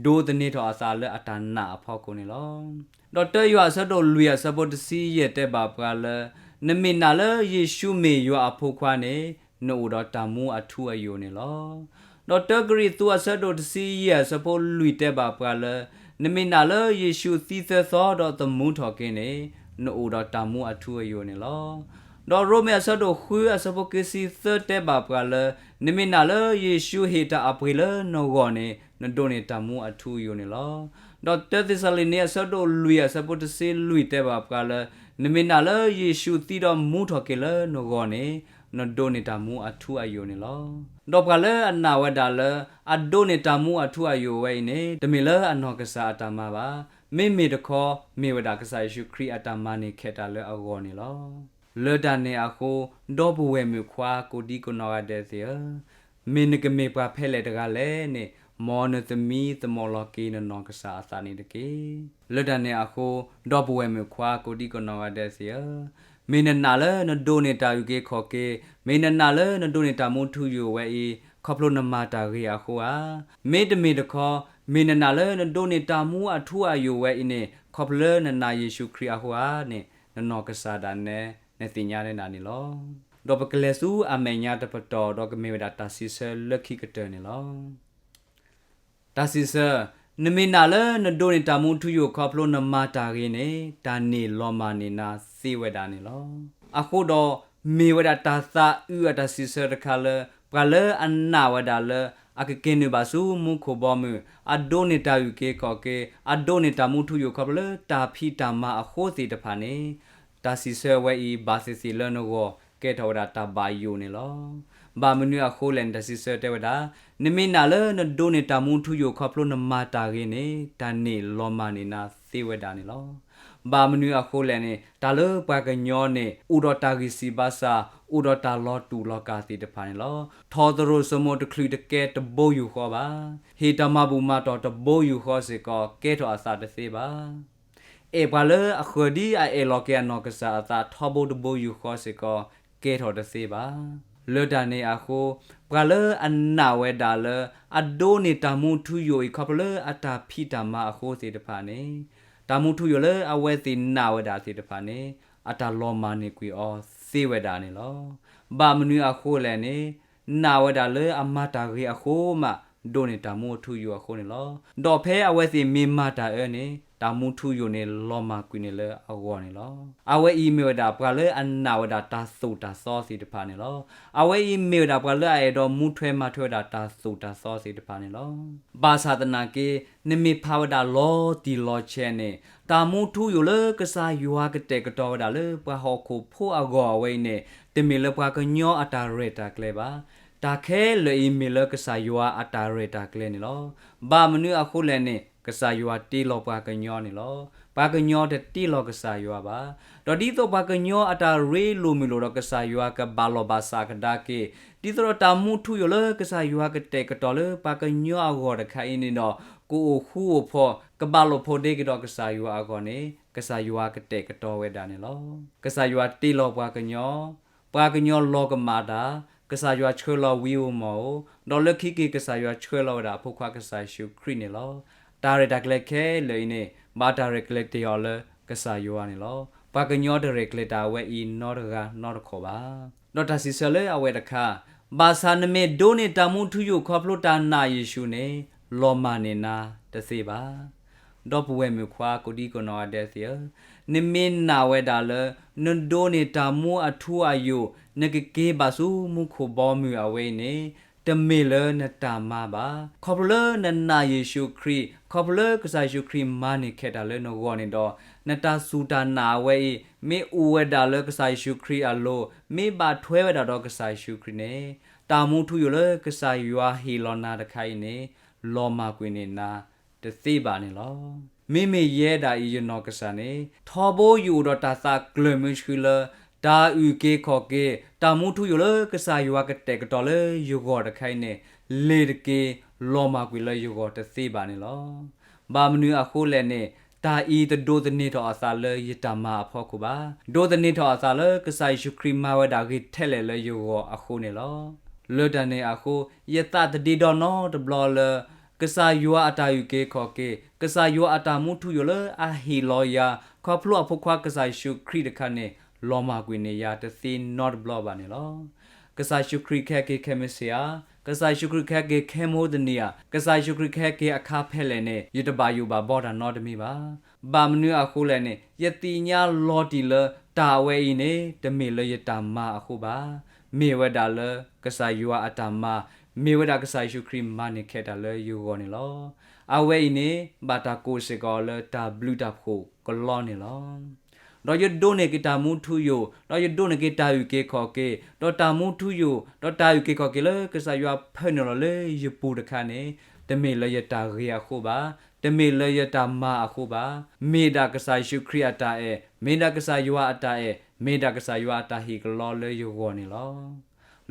ဒိးသန့ၤထီၣ်အသးလၢအတၢ်နာ်အဖီခိၣ်န့ၣ်လီၤ. ဒီးတၢယွၤအဆၢဒိၣ်လွံၢ်အဆၢဖိတဆံယဲၢ်တဲဘၣ်ပှၤလၢ နမ့ၢ်နာ်လၢယ့ၣ်ၡူးမ့ၢ်ယွၤအဖိခွါန့ၣ် နအိၣ်ဒီးတၢ်မူအထူအယိာ်န့ၣ်လီၤ. ဒီးတၢကရံၣ်သူးအဆၢဒိၣ်တဆံယဲၢ်အဆၢဖိလွံၢ်တဲဘၣ်ပှၤလၢ နမ့ၢ်နာ်လၢယ့ၣ်ၡူးသံသၢသီဒီးသမူထီၣ်က့ၤန့ၣ် နအိၣ်ဒီးတၢ်မူအထူအယိာ်န့ၣ်လီၤ. ဒီးရိမ့ၤအဆၢဒိၣ်ဃုအဆၢဖိခံဆံသၢတဲဘၣ်ပှၤလၢ နမ့ၢ်နာ်လၢယ့ၣ်ၡူးဟ့ၣ်တၢ်အပှ့ၤလၢနဂီၢ်န့ၣ် နဒိးန့ၢ်တၢ်မူအထူအယိာ်န့ၣ်လီၤ. ဒီးတၢသ့းစၤလနံအဆၢဒိၣ်လွံၢ်အဆၢဖိတဆံလွံၢ်တဲဘၣ်ပှၤလၢ နမ့ၢ်နာ်လၢယ့ၣ်ၡူးသံဒီးမူထီၣ်က့ၤလၢနဂီၢ်န့ၣ် နဒိးန့ၢ်တၢ်မူအထူအယိာ်န့ၣ်လီၤ. ဒီးပှၤလၢအနာ်ဝဲဒၣ်လၢ အဒိးန့ၢ်တၢ်မူအထူအယိာ်ဝဲအံၤန့ၣ် တမ့ၢ်လၢအနီၢ်ကစၢ်အတၢ်မၤဘၣ်. မ့မ့ၢ်တခီ မ့ၢ်ဝဲဒၣ်ကစၢ်ယ့ၣ်ၡူးခရံာ်အတၢ်မၤန့ၢ်ခဲတၢ်လၢအဂီၢ်န့ၣ်လီၤ. လၢတၢ်န့ၣ်အဃိ ဒီပုၢ်ဝဲၢ်မုၣ်ခွါကိးဒံကိးနီၢ်ဂၤဒဲးသ့ၣ်ဧၢ, မ့ၢ်နကမ့ၢ်ပှၤဖဲလဲၣ်တဂၤလဲၣ်န့ၣ် မ်နသမံသမိးလီၤက့ၤနနီၢ်ကစၢ်အသးန့ၣ်တက့ၢ်. လၢတၢ်န့ၣ်အဃိ ဒီပုၢ်ဝဲၢ်မုၣ်ခွါကိးဒံကိးနီၢ်ဂၤဒဲးသ့ၣ်ဧၢ, မ့ၢ်နနာ်လၢနဒိးန့ၢ်တၢ်အုၣ်က့ၤခီၣ်က့ၤ, မ့ၢ်နနာ်လၢနဒိးန့ၢ်တၢ်မူထူယိာ်ဝဲအံၤ ခီဖျိနမၤတၢ်ဂ့ၤအဃိဧါ. မ့တမ့ၢ်တခီ မ့ၢ်နနာ်လၢနဒိးန့ၢ်တၢ်မူအထူအယိာ်ဝဲအံၤန့ၣ် ခီဖျိလၢနနာ်ယ့ၣ်ၡူးခရံာ်အဃိဧါန့ၣ် နနီၢ်ကစၢ်ဒၣ်နဲ နသ့ၣ်ညါန့ၢ်ဒၣ်န့ၣ်လီၤ. ဒီးပကလဲၤဆူအမဲာ်ညါတပတီၢ် ဒီးကမ့ၢ်ဝဲဒၣ်တၢ်စံးဆၢလၢခံကတၢၢ်န့ၣ်လီၤ. တၢ်စံးဆၢ, နမ့ၢ်နာ်လၢနဒိးန့ၢ်တၢ်မူထူယိာ်ခီဖျိနမၤတၢ်ဂ့ၤန့ၣ် တၢ်န့ၣ်လီၤမၢ်န့ၢ်နၤသ့ဝဲဒၣ်န့ၣ်လီၤ. အဃိဒီး မ့ၢ်ဝဲဒၣ်တၢ်သးအုးအတၢ်စံးဆၢတခါလၢ ပှၤလၢအနာ်ဝဲဒၣ်လၢ အကက့ၤနုာ်ဘၣ်ဆူမူခိၣ်ဘီမုၢ်, အဒိးန့ၢ်တၢ်အုၣ်က့ၤခီၣ်က့ၤ, အဒိးန့ၢ်တၢ်မူထူယိာ်ခီဖျိလၢတၢ်ဖံးတၢ်မၤအဃိသ့ၣ်တဖၣ်န့ၣ် တၢ်စံးဆၢဝဲအံၤ ဘၣ်သ့ၣ်သ့ၣ်လၢနဂီၢ် ကဲထီၣ်ဝဲဒၣ်တၢ်ဘၣ်ယိၣ်န့ၣ်လီၤ. ဘၣ်မနုၤအဃိလဲၣ်န့ၣ် တၢ်စံးဆၢတဲဝဲဒၣ်, နမ့ၢ်နာ်လၢနဒိးန့ၢ်တၢ်မူထူယိာ်ခီဖျိနမၤတၢ်ဂ့ၤန့ၣ် တၢ်န့ၣ်လီၤမၢ်န့ၢ်နၤသ့ဝဲဒၣ်န့ၣ်လီၤ. ဘၣ်မနုၤအဃိလဲၣ်န့ၣ် တၢ်လၢပှၤကညီန့ၣ် အိၣ်ဒီးတၢ်ဂံၢ်စၢ်ဘါစၢ်, အိၣ်ဒီးတၢ်လီၤတူာ်လီၤကာ်သ့ၣ်တဖၣ်န့ၣ်လီၤ. ထီၣ်သရိာ်စိမိၤတချုးတကဲတဘိယူၢ်ဃီဘၣ်. ဟ့ၣ်တၢ်မၤဘူၣ်မၤတီၢ်တဘိယူၢ်ဃီစ့ၢ်ကီး ကဲထီၣ်အသးတသ့ဘၣ်. အဲၣ်ပှၤလၢအဃၢၤဒ်အအဲၣ်လီၤက့ၤအနီၢ်ကစၢ်အသးထီဘိတဘိယူၢ်ဃီစ့ၢ်ကီး ကဲထီၣ်တသ့ဘၣ်. လၢတၢ်န့ၣ်အဃိ ပှၤလၢအနာ်ဝဲဒၣ်လၢ အဒိးန့ၢ်တၢ်မူထူယိာ်အံၤခီဖျိလၢအတၢ်ဖံးတၢ်မၤအဃိသ့ၣ်တဖၣ်န့ၣ် တၢ်မူထူယိာ်လၢအဝဲသ့ၣ်နာ်ဝဲဒၣ်သ့ၣ်တဖၣ်န့ၣ် အတၢ်လီၤမၢ်န့ၢ်ကွံာ်အီၤသ့ဝဲဒၣ်န့ၣ်လီၤ. ဘၣ်မနုၤအဃိလဲၣ်န့ၣ် နာ်ဝဲဒၣ်လၢအမၤတၢ်ဂ့ၤအဃိမး ဒိးန့ၢ်တၢ်မူအထူအယိာ်အဃိန့ၣ်လီၤ. ဒီးဖဲအဝဲသ့ၣ်မ့ၢ်မၤတၢ်အၢန့ၣ် တၢ်မူထူယိာ်န့ၣ် လီၤမၢ်ကွံာ်န့ၣ်လၢအဂီၢ်န့ၣ်လီၤ. အဝဲအံၤမ့ၢ်ဝဲဒၣ်ပှၤလၢအနာ်ဝဲဒၣ်တၢ်သိၣ်တၢ်သီသ့ၣ်တဖၣ်န့ၣ်လီၤ. အဝဲအံၤမ့ၢ်ဝဲဒၣ်ပှၤလၢအအဲၣ်ဒိးမူထွဲမၤထွဲဝဲဒၣ်တၢ်သိၣ်တၢ်သီသ့ၣ်တဖၣ်န့ၣ်လီၤ. ဘၣ်ဆၣ်သနာ်က့ နမ့ၢ်ဖးဝဲဒၣ်လီၤတံၢ်လီၤဆဲးန့ၣ် တၢ်မူထူယိာ်လၢကစၢ်ယွၤကတဲာ်ကတီၤဝဲဒၣ်လၢပှၤဟီၣ်ခိၣ်ဖိအဂီၢ်အဝဲအံၤန့ၣ် တမ့ၢ်လၢပှၤကညီအတၢ်ရဲၣ်တၢ်ကျဲၤဘၣ်. တၢ်ခဲလၢာ်အံၤမ့ၢ်လၢကစၢ်ယွၤအတၢ်ရဲၣ်တၢ်ကျဲၤန့ၣ်လီၤ. ဘၣ်မနုၤအဃိလဲၣ်န့ၣ် ကစၢ်ယွၤတ့လီၤပှၤကညီန့ၣ်လီၤ. ပှၤကညီတတ့လီၤကစၢ်ယွၤဘၣ်. ဒီးဒ်သိးပှၤကညီအတၢ်ရ့လိာ်မုာ်လိာ်ဒီးကစၢ်ယွၤကဘၣ်လီၢ်ဘၣ်စးကဒါက့ၤ, ဒ်သိးဒီးတၢ်မူထူယိာ်လၢကစၢ်ယွၤကတဲာ်ကတီၤလၢပှၤကညီအဂီၢ်တခါအံၤန့ၣ်ဒီး ကအိၣ်ဃူအိၣ်ဖိး ကဘၣ်လိာ်ဖိးဒ့က့ၤဒီးကစၢ်ယွၤအဂီၢ်န့ၣ် ကစၢ်ယွၤကတဲာ်ကတီၤဝဲဒၣ်န့ၣ်လီၤ. ကစၢ်ယွၤတ့လီၤပှၤကညီ, ပှၤကညီလီၤကမၣ်တၢ်, ကစၢ်ယွၤဆှၢလီၤဝံဧိၤမီၢ်ဧိၤ, ဒီးလၢခံက့ၤကစၢ်ယွၤဆှၢလီၤဝဲဒၣ်အဖိခွါကစၢ်ယ့ၣ်ၡူးခရံာ်န့ၣ်လီၤ. တၢ်ရဲၣ်တၢ်ကျဲၤခဲလၢာ်အံၤန့ၣ် ဘၣ်တၢ်ရဲၣ်ကျဲၤတ့ၢ်အီၤလၢကစၢ်ယွၤန့ၣ်လီၤ. ပှၤကညီတရဲၣ်ကျဲၤတၢ်အဝဲအံၤနီတဂၤနီတခီၣ်ဘၣ်. ဒီးတၢ်စံးဆၢလၢအဝဲတခါ, ဘၣ်ဆၣ်နမ့ၢ်ဒိးန့ၢ်တၢ်မူထူယိာ်ခီဖျိတၢ်နာ်ယ့ၣ်ၡူးန့ၣ် လီၤမၢ်န့ၢ်နၤတသ့ဘၣ်. ဒီပုၢ်ဝဲၢ်မုၣ်ခွါကိးဒံကနီၢ်ဂၤဒဲးသ့ၣ်ဧၢ, နမ့ၢ်နာ်ဝဲဒၣ်လၢ နဒိးန့ၢ်တၢ်မူအထူအယိာ် နကက့ၤဘၣ်ဆူမူခိၣ်ဘီမုၢ်အဝဲအံၤန့ၣ် တမ့ၢ်လၢနတၢ်မၤဘၣ်. ခီဖျိလၢနနာ်ယ့ၣ်ၡူးခရံာ်, ခီဖျိလၢကစၢ်ယ့ၣ်ၡူးခရံာ်မၤန့ၢ်ခဲတၢ်လၢနဂီၢ်န့ၣ်ဒီး နတၢ်စူၢ်တၢ်နာ်အဝဲအံၤ မ့ၢ်အိၣ်ဝဲဒၣ်လၢကစၢ်ယ့ၣ်ၡူးခရံာ်အလိၤ, မ့ၢ်ဘၣ်ထွဲဝဲဒၣ်ဒီးကစၢ်ယ့ၣ်ၡူးခရံာ်န့ၣ် တၢ်မူထူယိာ်လၢကစၢ်ယွၤဟ့ၣ်လီၤနၤတခါအံၤန့ၣ် လီၤမၢ်ကွံာ်န့ၢ်နၤတသ့ဘၣ်န့ၣ်လီၤ. မ့မ့ၢ်ယဲဒၣ်အံၤယနီၢ်ကစၢ်န့ၣ် ထီဘိယအိၣ်ဒီးတၢ်သးကျၢၤမုဆှုလၢ တၢ်အုၣ်က့ၤခီၣ်က့ၤ တၢ်မူထူယိာ်လၢကစၢ်ယွၤကတဲာ်ကတီၤလၢယဂီၢ်တခါအံၤန့ၣ် လ့ၤတက့ၤ လီၤမၢ်ကွံာ်လၢယဂီၢ်တသ့ဘၣ်န့ၣ်လီၤ. ဘၣ်မနုၤအဃိလဲၣ်န့ၣ် တၢ်အံၤတဒိးသန့ၤထီၣ်အသးလၢယတၢ်မၤအဖီခိၣ်ဘၣ်. ဒိးသန့ၤထီၣ်အသးလၢကစၢ်ယ့ၣ်ၡူးခရံာ်မၤဝဲဒၣ်ဂ့ၤထဲလဲၣ်လၢယဂီၢ်အဃိန့ၣ်လီၤ. လၢတၢ်န့ၣ်အဃိ ယသးတဒ့ဒီနီတဘျီလၢ ကစၢ်ယွၤအတၢ်အုၣ်က့ၤခီၣ်က့ၤ, ကစၢ်ယွၤအတၢ်မူထူယိာ်လၢအဟ့ၣ်လီၤယၤ ခီဖျိအဖိခွါကစၢ်ယ့ၣ်ၡူးခရံာ်တခါန့ၣ် လီၤမၢ်ကွံာ်န့ၢ်ယၤတသ့နီတဘျီဘၣ်န့ၣ်လီၤ. ကစၢ်ယ့ၣ်ၡူးခရံာ်ကဟဲက့ၤခဲမုၢ်ဆ့ၣ်ဧါ, ကစၢ်ယ့ၣ်ၡူးခရံာ်ကဟဲက့ၤခဲမိၢ်တနံၤဧါ, ကစၢ်ယ့ၣ်ၡူးခရံာ်ကဟဲက့ၤအခါဖဲလဲၣ်န့ၣ် ယတဘၣ်ယိၣ်ဘၣ်ဘီတၢ်နီတမံၤဘၣ်. ဘၣ်မနုၤအဃိလဲၣ်န့ၣ် ယသ့ၣ်ညါလီၤတံၢ်လၢတၢ်အဝဲအံၤန့ၣ် တမ့ၢ်လၢယတၢ်မၤအဃိဘၣ်. မ့ၢ်ဝဲဒၣ်လၢကစၢ်ယွၤအတၢ်မၤ, မ့ၢ်ဝဲဒၣ်ကစၢ်ယ့ၣ်ၡူးခရံာ်မၤန့ၢ်ခဲတၢ်လၢယဂီၢ်န့ၣ်လီၤ. အဝဲအံၤန့ၣ် ဘၣ်တၢ်ကိးစ့ၢ်ကီးအီၤလၢတၢ်ဘျုးတၢ်ဖှိၣ်ကလီန့ၣ်လီၤ. ဒီးယဒိးန့ၢ်က့ၤတၢ်မူထူယိာ်, ဒီးယဒိးန့ၢ်က့ၤတၢ်အုၣ်က့ၤခီၣ်က့ၤ, ဒီးတၢ်မူထူယိာ်, ဒီးတၢ်အုၣ်က့ၤခီၣ်က့ၤလၢကစၢ်ယွၤဖၢနုာ်လီၤလၢယပူၤတခါန့ၣ် တမ့ၢ်လၢယတၢ်ဂ့ၤအဃိဘၣ်, တမ့ၢ်လၢယတၢ်မၤအဃိဘၣ်, မ့ၢ်ဒၣ်ကစၢ်ယ့ၣ်ၡူးခရံာ်အတၢ်အဲၣ်, မ့ၢ်ဒၣ်ကစၢ်ယွၤအတၢ်အဲၣ်, မ့ၢ်ဒၣ်ကစၢ်ယွၤအတၢ်ဟ့ၣ်ကလီလၢယဂီၢ်န့ၣ်လီၤ.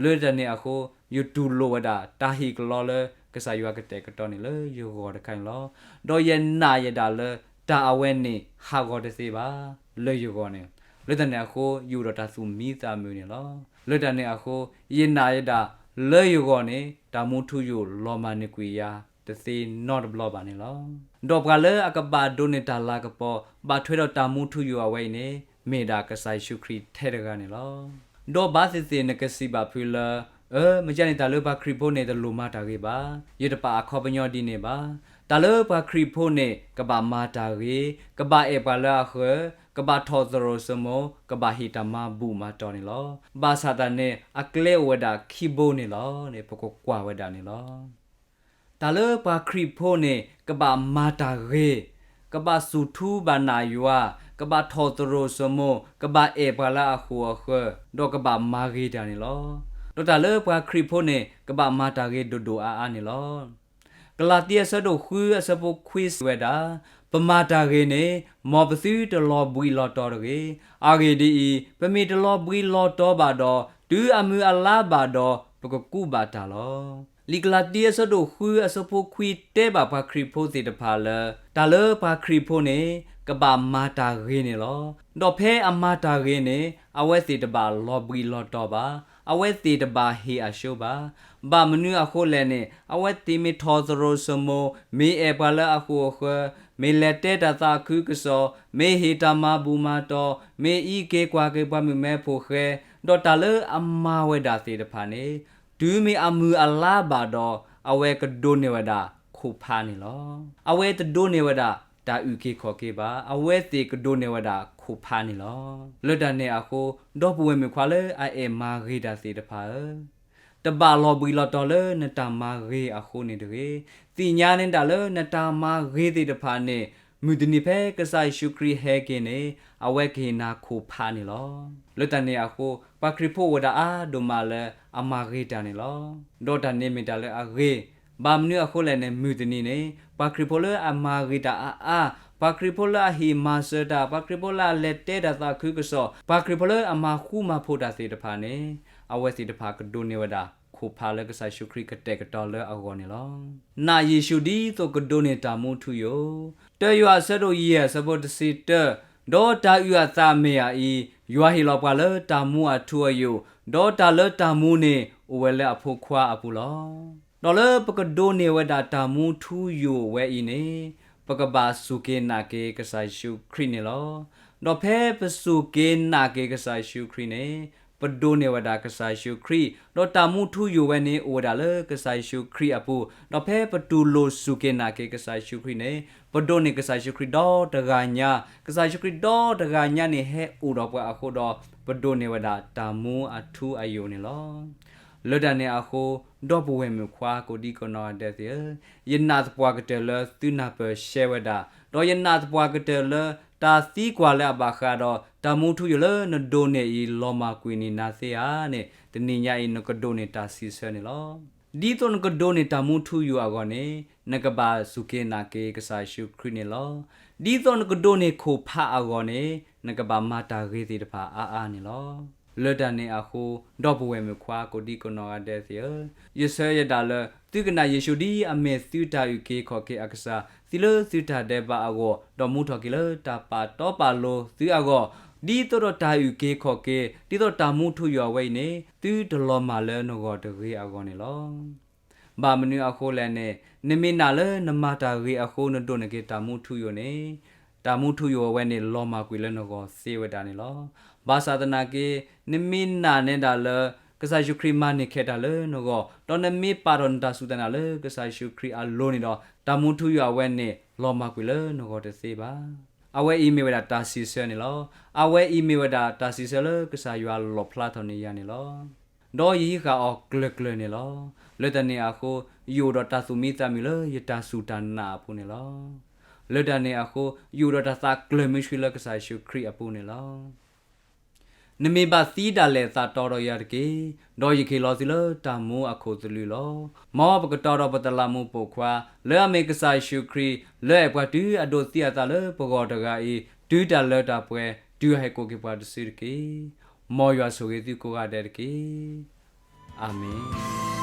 လၢတၢ်န့ၣ်အဃိ ယတူၢ်လိာ်ဝဲဒၣ်တၢ်ဟ့ၣ်ကလီလၢကစၢ်ယွၤကတဲာ်ကတီၤန့ၣ်လၢယဂီၢ်တခါန့ၣ်လီၤ. ဒီးယနာ်ယဲဒၣ်လၢတၢ်အဝဲန့ၣ်ဟးဂီၤတသ့ဘၣ် လၢယဂီၢ်န့ၣ်. လၢတၢ်န့ၣ်အဃိ ယအိၣ်ဒီးတၢ်သူၣ်မံသးမုာ်န့ၣ်လီၤ. လၢတၢ်န့ၣ်အဃိ ယနာ်ယဲဒၣ်လၢယဂီၢ်န့ၣ် တၢ်မူထူယိာ်လီၤမၢ်န့ၢ်ကွံာ်ယၤတသ့နီတဘျီဘၣ်န့ၣ်လီၤ. ဒီးပှၤလၢအကဘၣ်ဒိးန့ၢ်တၢ်လၤကပီၤ ဘၣ်ထွဲဒီးတၢ်မူထူယိာ်အဝဲအံၤန့ၣ် မ့ၢ်ဒၣ်ကစၢ်ယ့ၣ်ၡူးခရံာ်ထဲတဂၤန့ၣ်လီၤ. ဒီးဘၣ်သ့ၣ်သ့ၣ်နကစံးဘၣ်ဖုးလၢ အၢ မ့ၢ်ကန့ၣ် တၢ်လၢပှၤခရံာ်ဖိန့ၣ်တလိၣ်မၤတၢ်ဂ့ၤဘၣ်. ယတပာ်အခီပညီဒ်န့ၣ်ဘၣ်. တၢ်လၢပှၤခရံာ်ဖိန့ၣ် ကဘၣ်မၤတၢ်ဂ့ၤ, ကဘၣ်အဲၣ်ပှၤလၢအဃၢၤ, ကဘၣ်ထီၣ်သရိာ်စိမိၤ, ကဘၣ်ဟ့ၣ်တၢ်မၤဘူၣ်မၤတီၢ်န့ၣ်လီၤ. ဘၣ်ဆၣ်တၢ်န့ၣ် အကျဲအိၣ်ဝဲဒၣ်ခံဘိန့ၣ်လီၤန့ၣ် ပကကွၢ်ဝဲဒၣ်န့ၣ်လီၤ. တၢ်လၢပှၤခရံာ်ဖိန့ၣ် ကဘၣ်မၤတၢ်ဂ့ၤ, ကဘၣ်စူၢ်ထူဘၣ်နာ်ယွၤ, ကဘၣ်ထီၣ်သရိာ်စိမိၤ, ကဘၣ်အဲၣ်ပှၤလၢအဃိာ်အဃၢၤ, ဒီးကဘၣ်မၤဂ့ၤတၢ်န့ၣ်လီၤ. ဒီးတၢ်လၢပှၤခရံာ်ဖိန့ၣ် ကဘၣ်မၤတၢ်ဂ့ၤဒိၣ်ဒိၣ်အါအါန့ၣ်လီၤ. ကလၤတံအဆၢဒိၣ်ဃုအဆၢဖိခွံစံးဝဲဒၣ်, ပမၤတၢ်ဂ့ၤန့ၣ် မ်ပသုတလီၤဘှံးလီၤတီၤတဂ့ၤ. အဂ့ၢ်ဒ်အံၤ, ပမ့ၢ်တလီၤဘှံးလီၤတီၤဘၣ်ဒီး, တုၤအမုၢ်အလါဘၣ်ဒီး, ပကကူးဘၣ်တၢ်လီၤ. လံာ်ကလၤတံအဆၢဒိၣ်ဃုအဆၢဖိခွံတဲဘၣ်ပှၤခရံာ်ဖိသ့ၣ်တဖၣ်လၢ တၢ်လၢပှၤခရံာ်ဖိန့ၣ် ကဘၣ်မၤတၢ်ဂ့ၤန့ၣ်လီၤ. ဒီးဖဲအမၤတၢ်ဂ့ၤန့ၣ် အဝဲသ့ၣ်တဘၣ်လီၤဘှံးလီၤတီၤဘၣ်, အဝဲသ့ၣ်တဘၣ်ဟ့ၣ်အဆှိဘၣ်. ဘၣ်မနုၤအဃိလဲၣ်န့ၣ် အဝဲသ့ၣ်မ့ၢ်ထီၣ်သရိာ်စိမိၤ, မ့ၢ်အဲၣ်ပှၤလၢအဃိာ်အဃၢၤ, မ့ၢ်လဲၤတဲတၢ်သးခုကစီၣ်, မ့ၢ်ဟ့ၣ်တၢ်မၤဘူၣ်မၤတီၤ, မ့ၢ်အံးက့ၤကွၢ်က့ၤပှၤမုၣ်မဲဖိဃဲ, ဒီးတၢ်လၢအမၤဝဲဒၣ်သ့ၣ်တဖၣ်န့ၣ် တုၤမ့ၢ်အမုၢ်အလါဘၣ်ဒီး အဝဲကဒိးန့ၢ်ဝဲဒၣ်ခိၣ်ဖးန့ၣ်လီၤ. အဝဲတဒိးန့ၢ်ဝဲဒၣ် တၢ်အုၣ်က့ၤခီၣ်က့ၤဘၣ်, အဝဲသ့ၣ်ကဒိးန့ၢ်ဝဲဒၣ်ခိၣ်ဖးန့ၣ်လီၤ. လၢတၢ်န့ၣ်အဃိ, ဒီပုၢ်ဝဲၢ်မုၣ်ခွါလၢအအဲၣ်မၤဂ့ၤတၢ်သ့ၣ်တဖၣ်ဧၢ, တဘၣ်လီၤဘှံးလီၤတီၤလၢနတၢ်မၤဂ့ၤအဃိန့ၣ်တဂ့ၤ, သ့ၣ်ညါန့ၢ်ဒၣ်လၢနတၢ်မၤဂ့ၤသ့ၣ်တဖၣ်န့ၣ် မုၢ်တနံၤဖဲကစၢ်ယ့ၣ်ၡူးခရံာ်ဟဲက့ၤန့ၣ် အဝဲကဟ့ၣ်နၤခိၣ်ဖးန့ၣ်လီၤ. လၢတၢ်န့ၣ်အဃိ, ပှၤခရံာ်ဖိအိၣ်ဝဲဒၣ်အါဒိၣ်မးလၢအမၤဂ့ၤတၢ်န့ၣ်လီၤ. ဒီးတၢ်န့ၣ်မ့ၢ်တၢ်လၢအဂ့ၤ, ဘၣ်မနုၤအဃိလဲၣ်န့ၣ် မုၢ်တနံၤန့ၣ် ပှၤခရံာ်ဖိလၢအမၤဂ့ၤတၢ်အါအါ, ပှၤခရံာ်ဖိလၢအဟ့ၣ်မၤစၢၤတၢ်, ပှၤခရံာ်ဖိလၢအလဲၤတဲတၢ်သးခုကစီၣ်, ပှၤခရံာ်ဖိလၢအမၤဃူမၤဖိးတၢ်သ့ၣ်တဖၣ်န့ၣ် အဝဲသ့ၣ်တဖၣ်ကဒိးန့ၢ်ဝဲဒၣ်ခိၣ်ဖးလၢကစၢ်ယ့ၣ်ၡူးခရံာ်ကတဲာ်ကတီၤလၢအဂီၢ်န့ၣ်လီၤ. နာ်ယ့ၣ်ၡူးဒ်သိးကဒိးန့ၢ်တၢ်မူထူယိာ်, တၢယိၤဟၣ်အဆၢဒိၣ်ယဲၢ်အဆၢဖိတဆံတၢ, ဒီးတၢ်အုၣ်အသးမ့ၢ်အအံၤ, ယွၤဟ့ၣ်လီၤပှၤလၢတၢ်မူအထူအယိာ်, ဒီးတၢ်လၢတၢ်မူန့ၣ် အိၣ်ဝဲလၢအဖိခွါအပူၤလီၤ. ဒီးလၢပကဒိးန့ၢ်ဝဲဒၣ်တၢ်မူထူယိာ်ဝဲအံၤန့ၣ်, ပကဘၣ်စူၢ်က့ၤနာ်က့ၤကစၢ်ယ့ၣ်ၡူးခရံာ်န့ၣ်လီၤ. ဒီးဖဲပစူၢ်က့ၤနာ်က့ၤကစၢ်ယ့ၣ်ၡူးခရံာ်န့ၣ်, ပဒိးန့ၢ်ဝဲဒၣ်ကစၢ်ယ့ၣ်ၡူးခရံာ်, ဒီးတၢ်မူထူယိာ်ဝဲန့ၣ် အိၣ်ဝဲဒၣ်လၢကစၢ်ယ့ၣ်ၡူးခရံာ်အပူၤ, ဒီးဖဲပတူၢ်လိာ်စူၢ်က့ၤနာ်က့ၤကစၢ်ယ့ၣ်ၡူးခရံာ်န့ၣ်, ပဒိးန့ၢ်ကစၢ်ယ့ၣ်ၡူးခရံာ်ဒီတဂၤညါ, ကစၢ်ယ့ၣ်ၡူးခရံာ်ဒီတဂၤညါန့ၣ် ဟဲအိၣ်ဒီးပှၤအဃိဒီး, ပဒိးန့ၢ်ဝဲဒၣ်တၢ်မူအထူအယိာ်န့ၣ်လီၤ. လၢတၢ်န့ၣ်အဃိ, ဒီပုၢ်ဝဲၢ်မုၣ်ခွါကိးဒံကနီၢ်ဂၤဒဲးသ့ၣ်ဧၢ, ယနာ်သပှၢ်ကတၢၢ်လၢသုနၢ်ပၢၢ်ရှဲဝဲဒၣ်, ဒီးယနာ်သပှၢ်ကတၢၢ်လၢတၢ်သံကွၢ်လၢအဘၣ်ဃးဒီး တၢ်မူထူယိာ်လၢနဒိးန့ၢ်အံၤ လီၤမၢ်ကွံာ်န့ၢ်နၤသ့ဧါန့ၣ်, တနံၤညါအံၤနကဒိးန့ၢ်တၢ်စံးဆၢန့ၣ်လီၤ. ဒ်သိးနကဒိးန့ၢ်တၢ်မူထူယိာ်အဂီၢ်န့ၣ်, နကဘၣ်စူၢ်က့ၤနာ်က့ၤကစၢ်ယ့ၣ်ၡူးခရံာ်န့ၣ်လီၤ. ဒ်သိးနကဒိးန့ၢ်ခိၣ်ဖးအဂီၢ်န့ၣ်, နကဘၣ်မၤတၢ်ဂ့ၤသ့ၣ်တဖၣ်အါအါန့ၣ်လီၤ. လၢတၢ်န့ၣ်အဃိ, ဒီပုၢ်ဝဲၢ်မုၣ်ခွါကိးဒံကနီၢ်ဂၤဒဲးသ့ၣ်ဧၢ, ယဆၢယဒၣ်လၢ သုကနာ်ယ့ၣ်ၡူးဒ်အမ့ၢ်သုတၢ်အုၣ်က့ၤခီၣ်က့ၤအကစၢ်, သုလၢသုတၢ်ဒဲးဘးအဂီၢ်, ဒီးမူထီၣ်က့ၤလၢတၢ်ပာ်တီပာ်လိၤသုအဂီၢ်, ဒ်သိးဒီးတၢ်အုၣ်က့ၤခီၣ်က့ၤ, ဒ်သိးတၢ်မူထူယိာ်အဝဲအံၤန့ၣ်, သုတလီၤမၢ်လၢနဂီၢ်တဂ့ၤအဂီၢ်န့ၣ်လီၤ. ဘၣ်မနုၤအဃိလဲၣ်န့ၣ်, နမ့ၢ်နာ်လၢနမၤတၢ်ဂ့ၤအဃိ နဒိးန့ၢ်က့ၤတၢ်မူထူယိာ်န့ၣ်, တၢ်မူထူယိာ်အဝဲန့ၣ် လီၤမၢ်ကွံာ်လၢနဂီၢ်သ့ဝဲဒၣ်န့ၣ်လီၤ. ဘၣ်ဆၣ်သနာ်က့, နမ့ၢ်နာ်န့ၢ်ဒၣ်လၢ ကစၢ်ယ့ၣ်ၡူးခရံာ်မၤန့ၢ်ခဲတၢ်လၢနဂီၢ်, ဒီးနမ့ၢ်ပာ်ထီၣ်နတၢ်စူၢ်တၢ်နာ်လၢကစၢ်ယ့ၣ်ၡူးခရံာ်အလိၤန့ၣ်ဒီး, တၢ်မူထူယိာ်အဝဲန့ၣ် လီၤမၢ်ကွံာ်လၢနဂီၢ်တသ့ဘၣ်. အဝဲအံၤမ့ၢ်ဝဲဒၣ်တၢ်စံးဆၢန့ၣ်လီၤ. အဝဲအံၤမ့ၢ်ဝဲဒၣ်တၢ်စံးဆၢလၢကစၢ်ယွၤလီၣ်ဖျါထီၣ်န့ၢ်ယၤန့ၣ်လီၤ. ဒီးယဟံးဃာ်အီၤကျၢၤကျၢၤန့ၣ်လီၤ. လၢတၢ်န့ၣ်အဃိ, ယအိၣ်ဒီးတၢ်သူၣ်မံသးမုာ်လၢယတၢ်စူၢ်တၢ်နာ်အပူၤန့ၣ်လီၤ. လၢတၢ်န့ၣ်အဃိ, ယအိၣ်ဒီးတၢ်သးကျၢၤမုၢ်ဆှံလၢကစၢ်ယ့ၣ်ၡူးခရံာ်အပူၤန့ၣ်လီၤ. နမ့ၢ်ဘၣ်သံဒၣ်လဲာ်သးတီဒီးယၤတက့ၢ်, ဒီးယကဟ့ၣ်လီၤသုလၢတၢ်မူအခိၣ်သလုးလီၤ. မ်ပကတီဒီးပတလးမူးပိာ်ခွါ, လၢအမ့ၢ်ကစၢ်ယ့ၣ်ၡူးခရံာ်, လၢအအဲၣ်ပှၤတုၤအဒိးသံအသးလၢပဂီၢ်တဂၤအံၤ, တုၤတၢ်လၢတၢ်ပှဲၤ, တုၤအဟဲကိးက့ၤပှၤတစုတက့ၢ်. မ်ယွၤဆိၣ်ဂ့ၤသုကိးဂၤဒဲးတက့ၢ်. အၤမ့ၣ်.